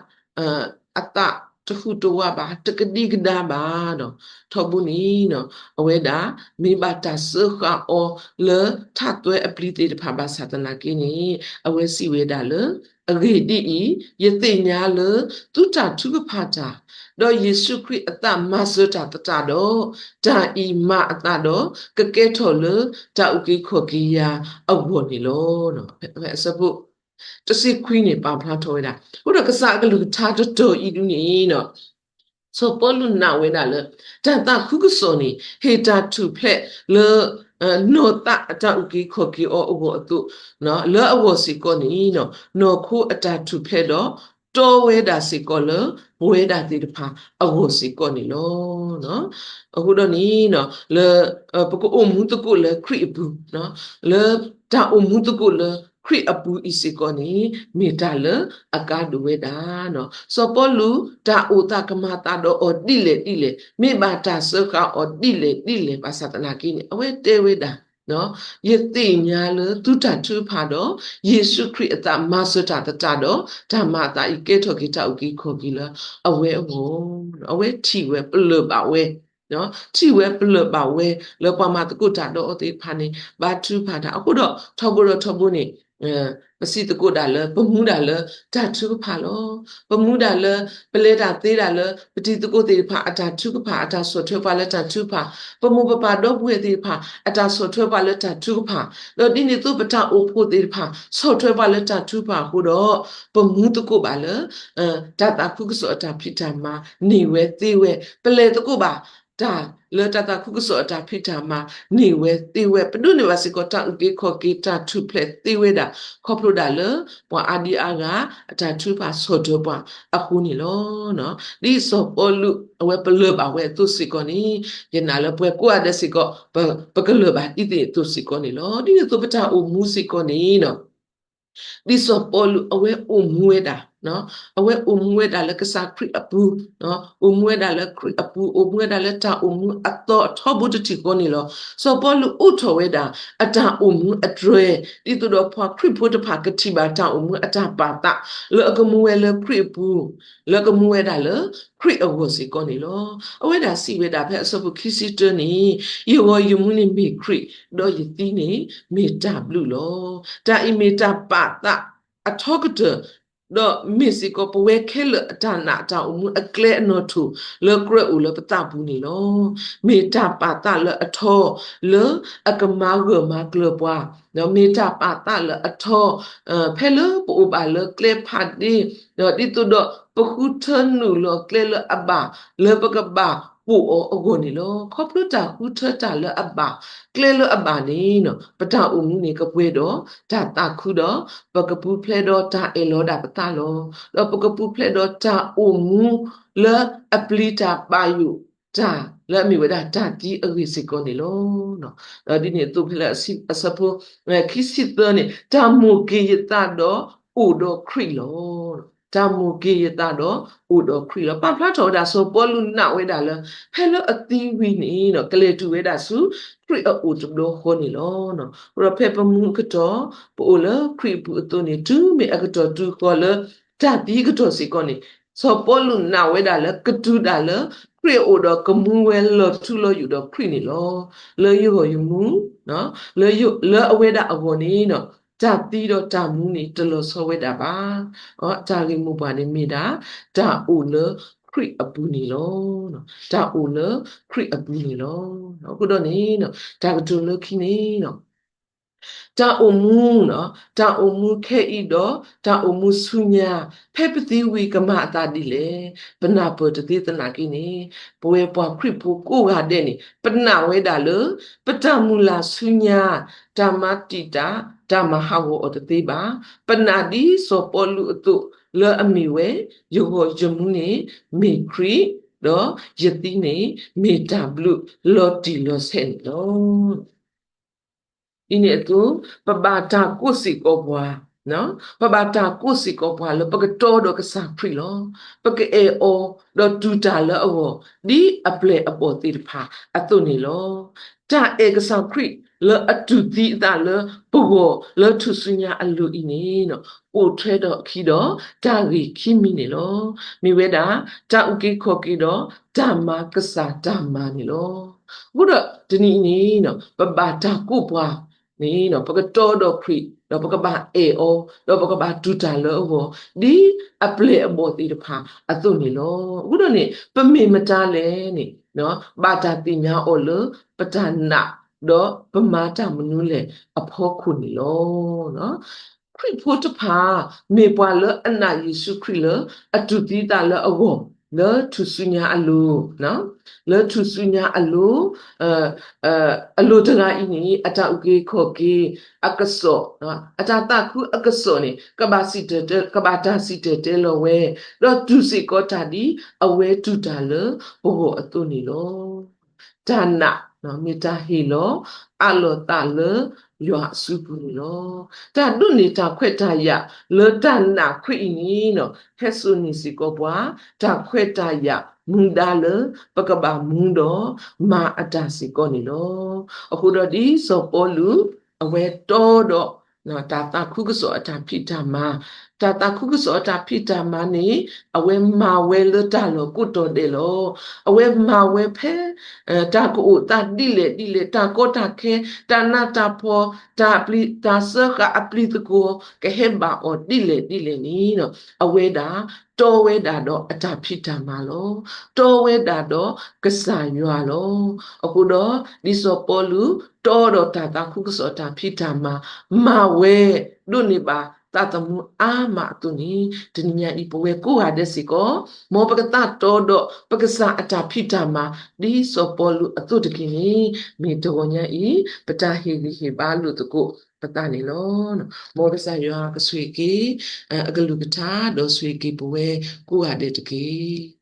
အသးတဟူးတဝးဘၣ် တကဒံကဒါဘၣ်ဒီး ထီဘိန့ၣ် အဝဲဒၣ် မ့ၢ်ဘၣ်တၢ်စၢဃာ်အီၤလၢထးသွဲအပျံၤသ့ၣ်တဖၣ်ဘၣ်ဆၣ်သနာ်က့န့ၣ် အဝဲစံးဝဲဒၣ်လၢ အဂ့ၢ်ဒ်အံၤ, ယသ့ၣ်ညါလၢသုတၢ်ထုကဖၣ်တၢ်, ဒီးယ့ၣ်ၡူးခရံာ်အသးမၤစၢၤတၢ်သတးဒီး, တၢ်အံၤမၤအသးဒီး ကကဲထီၣ်လၢတၢ်အုၣ်က့ၤခီၣ်က့ၤယၤအဂီၢ်န့ၣ်လီၤ. အဆၢဖိ တဆံခွံန့ၣ် ပာ်ဖျါထီၣ်ဝဲဒၣ် အဃိဒီးကစၢ်အကလုၢ်ကထါတတီၤအံၤဒ်န့ၣ် စီၤပီလူးနာ်ဝဲဒၣ်လၢ တၢ်သးခုကစီၣ်န့ၣ် ဟ့ၣ်တၢ်ထူၣ်ဖျဲးလၢ နီၢ်သးအတၢ်အုၣ်က့ၤခီၣ်က့ၤအီၤအဂီၢ်အသိး, လၢအဂီၢ်စ့ၢ်ကီးန့ၣ် နီၢ်ခိအတၢ်ထူၣ်ဖျဲးဒီး တီဝဲဒၣ်စ့ၢ်ကီးလၢ ပဝဲဒၣ်သ့ၣ်တဖၣ်အဂီၢ်စ့ၢ်ကီးန့ၣ်လီၤ. အဃိဒီးန့ၣ် လၢ ပကအိၣ်မူသကိးလၢခရံာ်အပူၤ, လၢတၢ်အိၣ်မူသကိးလၢခရံာ်အပူၤအံၤစ့ၢ်ကီးန့ၣ် မ့ၢ်တၢ်လၢအကါဒိၣ်ဝဲဒၣ်. စီၤပီလူး တၢ်အိၣ်သးကမၤသးဒီးအီၤဒ်လဲၣ်ဒ်လဲၣ်, မ့ၢ်ဘၣ်တၢ်စၢဃာ်အီၤဒ်လဲၣ်ဒ်လဲၣ် ဘၣ်ဆၣ်သနာ်က့န့ၣ် အဝဲတဲဝဲဒၣ် ယသ့ၣ်ညါလၢသုတၢ်ထုကဖၣ်ဒီး ယ့ၣ်ၡူးခရံာ်အသးမၤစၢၤတၢ်သတးဒီး တၢ်မၤအသးအံၤကဲထီၣ်က့ၤတၢ်အုၣ်က့ၤခီၣ်က့ၤလၢအဝဲအဂီၢ်, အဝဲထံၣ်ဝဲပလၢၢ်ဘၣ်ဝဲ ထံၣ်ဝဲပလၢၢ်ဘၣ်ဝဲ လၢပှၤမၤသကိးတၢ်ဒီးအီၤသ့ၣ်တဖၣ်န့ၣ် ဘါထုကဖၣ်တၢ်အဃိဒီး ထီဘိဒီးထီဘိန့ၣ် ပစံးသကိးဒၣ်လၢ ပမူဒၣ်လၢတၢ်ထုကဖၣ်လီၤ. ပမူဒၣ်လၢ ပလဲၤတၢ်သ့ဒၣ်လၢ ပတံၤသကိးသ့ၣ်တဖၣ်အတၢ်ထုကဖၣ် အတၢ်ဆီၣ်ထွဲပှၤလၢတၢ်ထုကဖၣ်, ပမိၢ်ပပၢ်ဒီပုၢ်ဝဲၢ်သ့ၣ်တဖၣ် အတၢ်ဆီၣ်ထွဲပှၤလၢတၢ်ထုကဖၣ်, ဒီးဒ်န့ၣ်အသိးပတၢ်အိၣ်ဖှိၣ်သ့ၣ်တဖၣ် ဆီၣ်ထွဲပှၤလၢတၢ်ထုကဖၣ်အဃိဒီး ပမူသကိးဘၣ်လၢ တၢ်သးခုကစီၣ်အတၢ်ဖံးတၢ်မၤန့ၢ်ဝဲသ့ဝဲ, ပလဲၤသကိးဘၣ် တၢ်လၢတၢ်သးခုကစီၣ်အတၢ်ဖံးတၢ်မၤန့ၢ်ဝဲသ့ဝဲ, ပဒိးန့ၢ်ဘၣ်စ့ၢ်ကီး တၢ်အုၣ်က့ၤခီၣ်က့ၤ တၢ်ထူၣ်ဖျဲးသ့ဝဲဒၣ် ခီဖျိဒၣ်လၢ ပှၤအါဒံအါဂၤ အတၢ်ထုကဖၣ်ဆီၣ်ထွဲပှၤအဃိန့ၣ်လီၤ. ဒ်စီၤပီလူး အဝဲပလၢၢ်ဘၣ်ဝဲအသိးစ့ၢ်ကီးန့ၣ် ယနာ်လၢပှၤကိးဂၤဒဲးစ့ၢ်ကီး ပကလၢၢ်ဘၣ်ဒ်န့ၣ်အသိးစ့ၢ်ကီးန့ၣ်လီၤ. ဒ်န့ၣ်အသိးပတၢ်အိၣ်မူစ့ၢ်ကီးန့ၣ် ဒ်စီၤပီလူးအဝဲအိၣ်မူဝဲဒၣ် အဝဲအိၣ်မူဝဲဒၣ်လၢကစၢ်ခရံာ်အပူၤ, အိၣ်မူဝဲဒၣ်လၢခရံာ်အပူၤ, အိၣ်မူဝဲဒၣ်လၢတၢ်အိၣ်မူအသီအထီဘိတထံၣ်ဃီန့ၣ်လီၤ. စီၤပီလူးအိးထီၣ်ဝဲဒၣ် အတၢ်အိၣ်မူအတြဲၤ ဒ်သိးဒီးပှၤခရံာ်ဖိတဖၣ်ကထံၣ်ဘၣ်တၢ်အိၣ်မူအတၢ်ပာ်သး လၢအကမူဝဲလၢခရံာ်အပူၤ, လၢကမူဝဲဒၣ်လၢခရံာ်အဂီၢ်စ့ၢ်ကီးန့ၣ်လီၤ. အဝဲဒၣ်စံးဝဲဒၣ်ဖဲအဆၢဖိခံဆံတၢန့ၣ်, ယဂီၢ်ယမူန့ၣ်မ့ၢ်ခရံာ်, ဒီးယသံန့ၣ်မ့ၢ်တၢ်ဘျုးလီၤ. တၢ်အံၤမ့ၢ်တၢ်ပာ်သးအထီကတၢၢ် ဒီးမ့ၢ်စ့ၢ်ကီးပဝဲခဲလၢာ်အတၢ်နာ်အတၢ်အိၣ်မူအကျဲအနီၣ်ထိၣ် လၢကြၢးအိၣ်လၢပသးပူၤန့ၣ်လီၤ. မ့ၢ်တၢ်ပာ်သးလၢအထီ လၢအကမၤဂၢၢ်မၤကျၢၤပှၤ, ဒီးမ့ၢ်တၢ်ပာ်သးလၢအထီ ဖဲလၢပအိၣ်ဘၣ်လၢကျဲဖးဒ့, ဒီးဒ်သိးဒီးပဃုထၢနုာ်လီၤကျဲလၢအဘၣ် လၢပကဘၣ်ပိာ်အီၤအဂီၢ်န့ၣ်လီၤ. ခီဖျိတၢ်ဃုထၢတၢ်လၢအဘၣ်, ကျဲလၢအဘၣ်န့ၣ် ပတၢ်အိၣ်မူန့ၣ်ကပှဲၤဒီးတၢ်သးခုဒီး ပကပူၤဖျဲးဒီးတၢ်အဲၣ်လီၤဒၣ်ပသးလီၤ. ဒီးပကပူၤဖျဲးဒီးတၢ်အိၣ်မူလၢအပျံၤတၢ်ဘၣ်ယိၣ်တၢ် လၢအမ့ၢ်ဝဲဒၣ်တၢ်သံအဂ့ၢ်စ့ၢ်ကီးန့ၣ်လီၤ. ဒီးဒ်န့ၣ်အသိးဖဲလၢအဆၢဖိ ခံဆံသၢန့ၣ်, တၢ်မိၣ်က့ၤယသးဒီးအိၣ်ဒီးခရံာ်လီၤ. တၢ်မိၣ်က့ၤယသးဒီးအိၣ်ဒီးခရံာ်လီၤ. ပာ်ဖျါထီၣ်ဝဲဒၣ်စီၤပီလူးနာ်ဝဲဒၣ်လၢ ဖဲလၢအသံဝံၤန့ၣ် ကလဲၤတုၤဝဲဒၣ်ဆူခရံာ်အအိၣ်တဘျီဃီန့ၣ်လီၤ. အဃိဒီးဖဲပမူအကတီၢ် ပအိၣ်လၢခရံာ်အပူၤအသိးန့ၣ် တုၤမ့ၢ်အကတီၢ်တုၤဃီၤလၢ တၢ်သံကတီၢ်စ့ၢ်ကီးန့ၣ် စီၤပီလူးနာ်ဝဲဒၣ်လၢကတုၤဒၣ်လၢခရံာ်အအိၣ်ဒီးကမူဝဲလီၤထူလီၤယိာ်ဒီးခရံာ်န့ၣ်လီၤ. လၢယဂီၢ်ယမူ လၢအဝဲဒၣ်အဂီၢ်န့ၣ် တၢ်သံဒီးတၢ်မူန့ၣ်တလီၤဆီဝဲဒၣ်ဘၣ်. တၢ်ဂ့ၢ်မိၢ်ပှၢ်န့ၣ်မ့ၢ်ဒၣ် တၢ်အိၣ်လၢခရံာ်အပူၤန့ၣ်လီၤ. တၢ်အိၣ်လၢခရံာ်အပူၤန့ၣ်လီၤ. အဃိဒီးန့ၣ် တၢ်ကတိၤလၢခံန့ၣ် တၢ်အိၣ်မူ တၢ်အိၣ်မူခဲအံၤဒီး တၢ်အိၣ်မူဆူညါ ဖဲပသံဝံၤကမၤအသးဒ်လဲၣ် ပနၢ်ပၢၢ်တသ့သနာ်က့န့ၣ် ပဝဲပှၤခရံာ်ဖိကိးဂၤဒဲးန့ၣ် ပနာ်ဝဲဒၣ်လၢ ပတၢ်မုၢ်လၢ်ဆူညါ တၢ်မၤတံာ်တာ် တၢ်မၤဟးဂီၤအီၤတသ့ဘၣ်. ပနာ်ဒ်စီၤပီလူးအသိး လၢအမ့ၢ်ဝဲ ယဂီၢ်ယမူန့ၣ် မ့ၢ်ခရံာ် ဒီးယသံန့ၣ် မ့ၢ်တၢ်ဘျုးလီၤတံၢ်လီၤဆဲးန့ၣ်လီၤ. ဒ်န့ၣ်အသိး ပဘၣ်တၢ်ကိးစ့ၢ်ကီးပှၤ, ပဘၣ်တၢ်ကိးစ့ၢ်ကီးပှၤလၢပကတီဒီးကစၢ်ခရံာ်လီၤ. ပကအဲၣ်အီၤဒီးတူၢ်တၢ်လၢအဂီၢ် ဒ်အပျဲၢ်အဘီၣ်သ့ၣ်တဖၣ်အသိးန့ၣ်လီၤ. တၢ်အဲၣ်ကစၢ်ခရံာ်လၢအတူၢ်သံအသးလၢပဂီၢ်လၢထူၣ်စုညါအလိၤအံၤန့ၣ် အိၣ်ထွဲဒီးအခံဒီးတၢ်ဂ့ၢ်ခံမံၤန့ၣ်လီၤ. မ့ၢ်ဝဲဒၣ် တၢ်အုၣ်က့ၤခီၣ်က့ၤဒီးတၢ်မၤကစၢ်တၢ်မၤန့ၣ်လီၤ. အဃိဒီးတနံၤအံၤန့ၣ် ပဘၣ်တၢ်ကိးပှၤန့ၣ် ပကတီဒီးခရံာ် ဒီးပကဘၣ်အဲၣ်အီၤ ဒီးပကဘၣ်တူၢ်တၢ်လၢအဂီၢ် ဒ်အပျဲၢ်အဘီၣ်သ့ၣ်တဖၣ်အသိးန့ၣ်လီၤ. အဃိဒီးန့ၣ် ပမ့ၢ်မတၤလဲၣ်န့ၣ် ဘၣ်တၢ်သ့ၣ်ညါအီၤလၢပတၢ်နာ် ဒီးပမၤတၢ်မနုၤလဲၣ်အဖီခိၣ်န့ၣ်လီၤ. ခရံာ်ဖိတဖၣ် မ့ၢ်ပှၤလၢအနာ်ယ့ၣ်ၡူးခရံာ်လၢအတူၢ်သံသးလၢအဂီၢ် လၢထူၣ်စုညါအလိၤ, လၢထူၣ်စုညါအလိၤ, အလိၤတဂၤအံၤန့ၣ် အတၢ်အုၣ်က့ၤခီၣ်က့ၤအကစီၣ်, အတၢ်သးခုအကစီၣ်န့ၣ် ကဘၣ်စံၣ်တဲၤတဲ ကဘၣ်တၢ်စံၣ်တဲၤတဲလီၤဝဲ, ဒီးတူၢ်စ့ၢ်ကီးတၢ်ဒ်အဝဲတူၢ်တၢ်လၢပဂီၢ်အသိးန့ၣ်လီၤ. တၢ်နာ် မ့ၢ်တၢ်ဟ့ၣ်လီၤအးလီၤသးလၢယွၤအစုပူၤန့ၣ်လီၤ. တၢ်ဒိးန့ၢ်တၢ်ခွဲးတၢ်ယာ်လၢတၢ်နာ်ခရံာ်အံၤန့ၣ် ဟဲစိာ်န့ၢ်စ့ၢ်ကီးပှၤ တၢ်ခွဲးတၢ်ယာ်မူဒါလၢပကဘၣ်မူဒီးမၤအတၢ်စ့ၢ်ကီးန့ၣ်လီၤ. အဃိဒီးဒ်စီၤပီလူး အဝဲတီဒီး တၢ်သးခုကစီၣ်အတၢ်ဖံးတၢ်မၤ, တၢ်သးခုကစီၣ်အတၢ်ဖံးတၢ်မၤန့ၣ် အဝဲမၤဝဲလၢတၢ်လီၢ်ကိးတီၤဒဲးလီၤ. အဝဲမၤဝဲဖဲ တၢ်ကအိၣ်သးဒ်လဲၣ်ဒ်လဲၣ်, တၢ်ကီတၢ်ခဲ, တၢ်နးတၢ်ဖှီၣ်, တၢ်ပျံၤတၢ်စၢဃာ်အပျံၤသကွီၤ ကဟဲဘၣ်အီၤဒ်လဲၣ်ဒ်လဲၣ်န့ၣ် အဝဲဒၣ်တီဝဲဒၣ်ဒီးအတၢ်ဖံးတၢ်မၤလီၤ. တီဝဲဒၣ်ဒီးကစၢ်ယွၤလီၤ. အဃိဒီး ဒ်စီၤပီလူး တီဒီးတၢ်သးခုကစီၣ်တၢ်ဖံးတၢ်မၤ မၤဝဲ ဒိးန့ၢ်ဘၣ်သးသမူအါမးအသိးန့ၣ် တနံၤညါအံၤ ပဝဲကိးဂၤဒဲးစ့ၢ်ကီး မ်ပကသးတီဒီးပကစၢ်အတၢ်ဖံးတၢ်မၤ ဒ်စီၤပီလူးအသိးတက့ၢ်န့ၣ် မ့ၢ်တဂီၤညါအံၤ ပတၢ်ဟ့ၣ်ဂံၢ်ဟ့ၣ်ဘါလိာ်သကိးပသးန့ၣ်လီၤ. မ်ကစၢ်ယွၤကဆိၣ်ဂ့ၤက့ၤ အကလုၢ်ကထါ ဒီးဆိၣ်ဂ့ၤက့ၤပဝဲကိးဂၤဒဲးတက့ၢ်.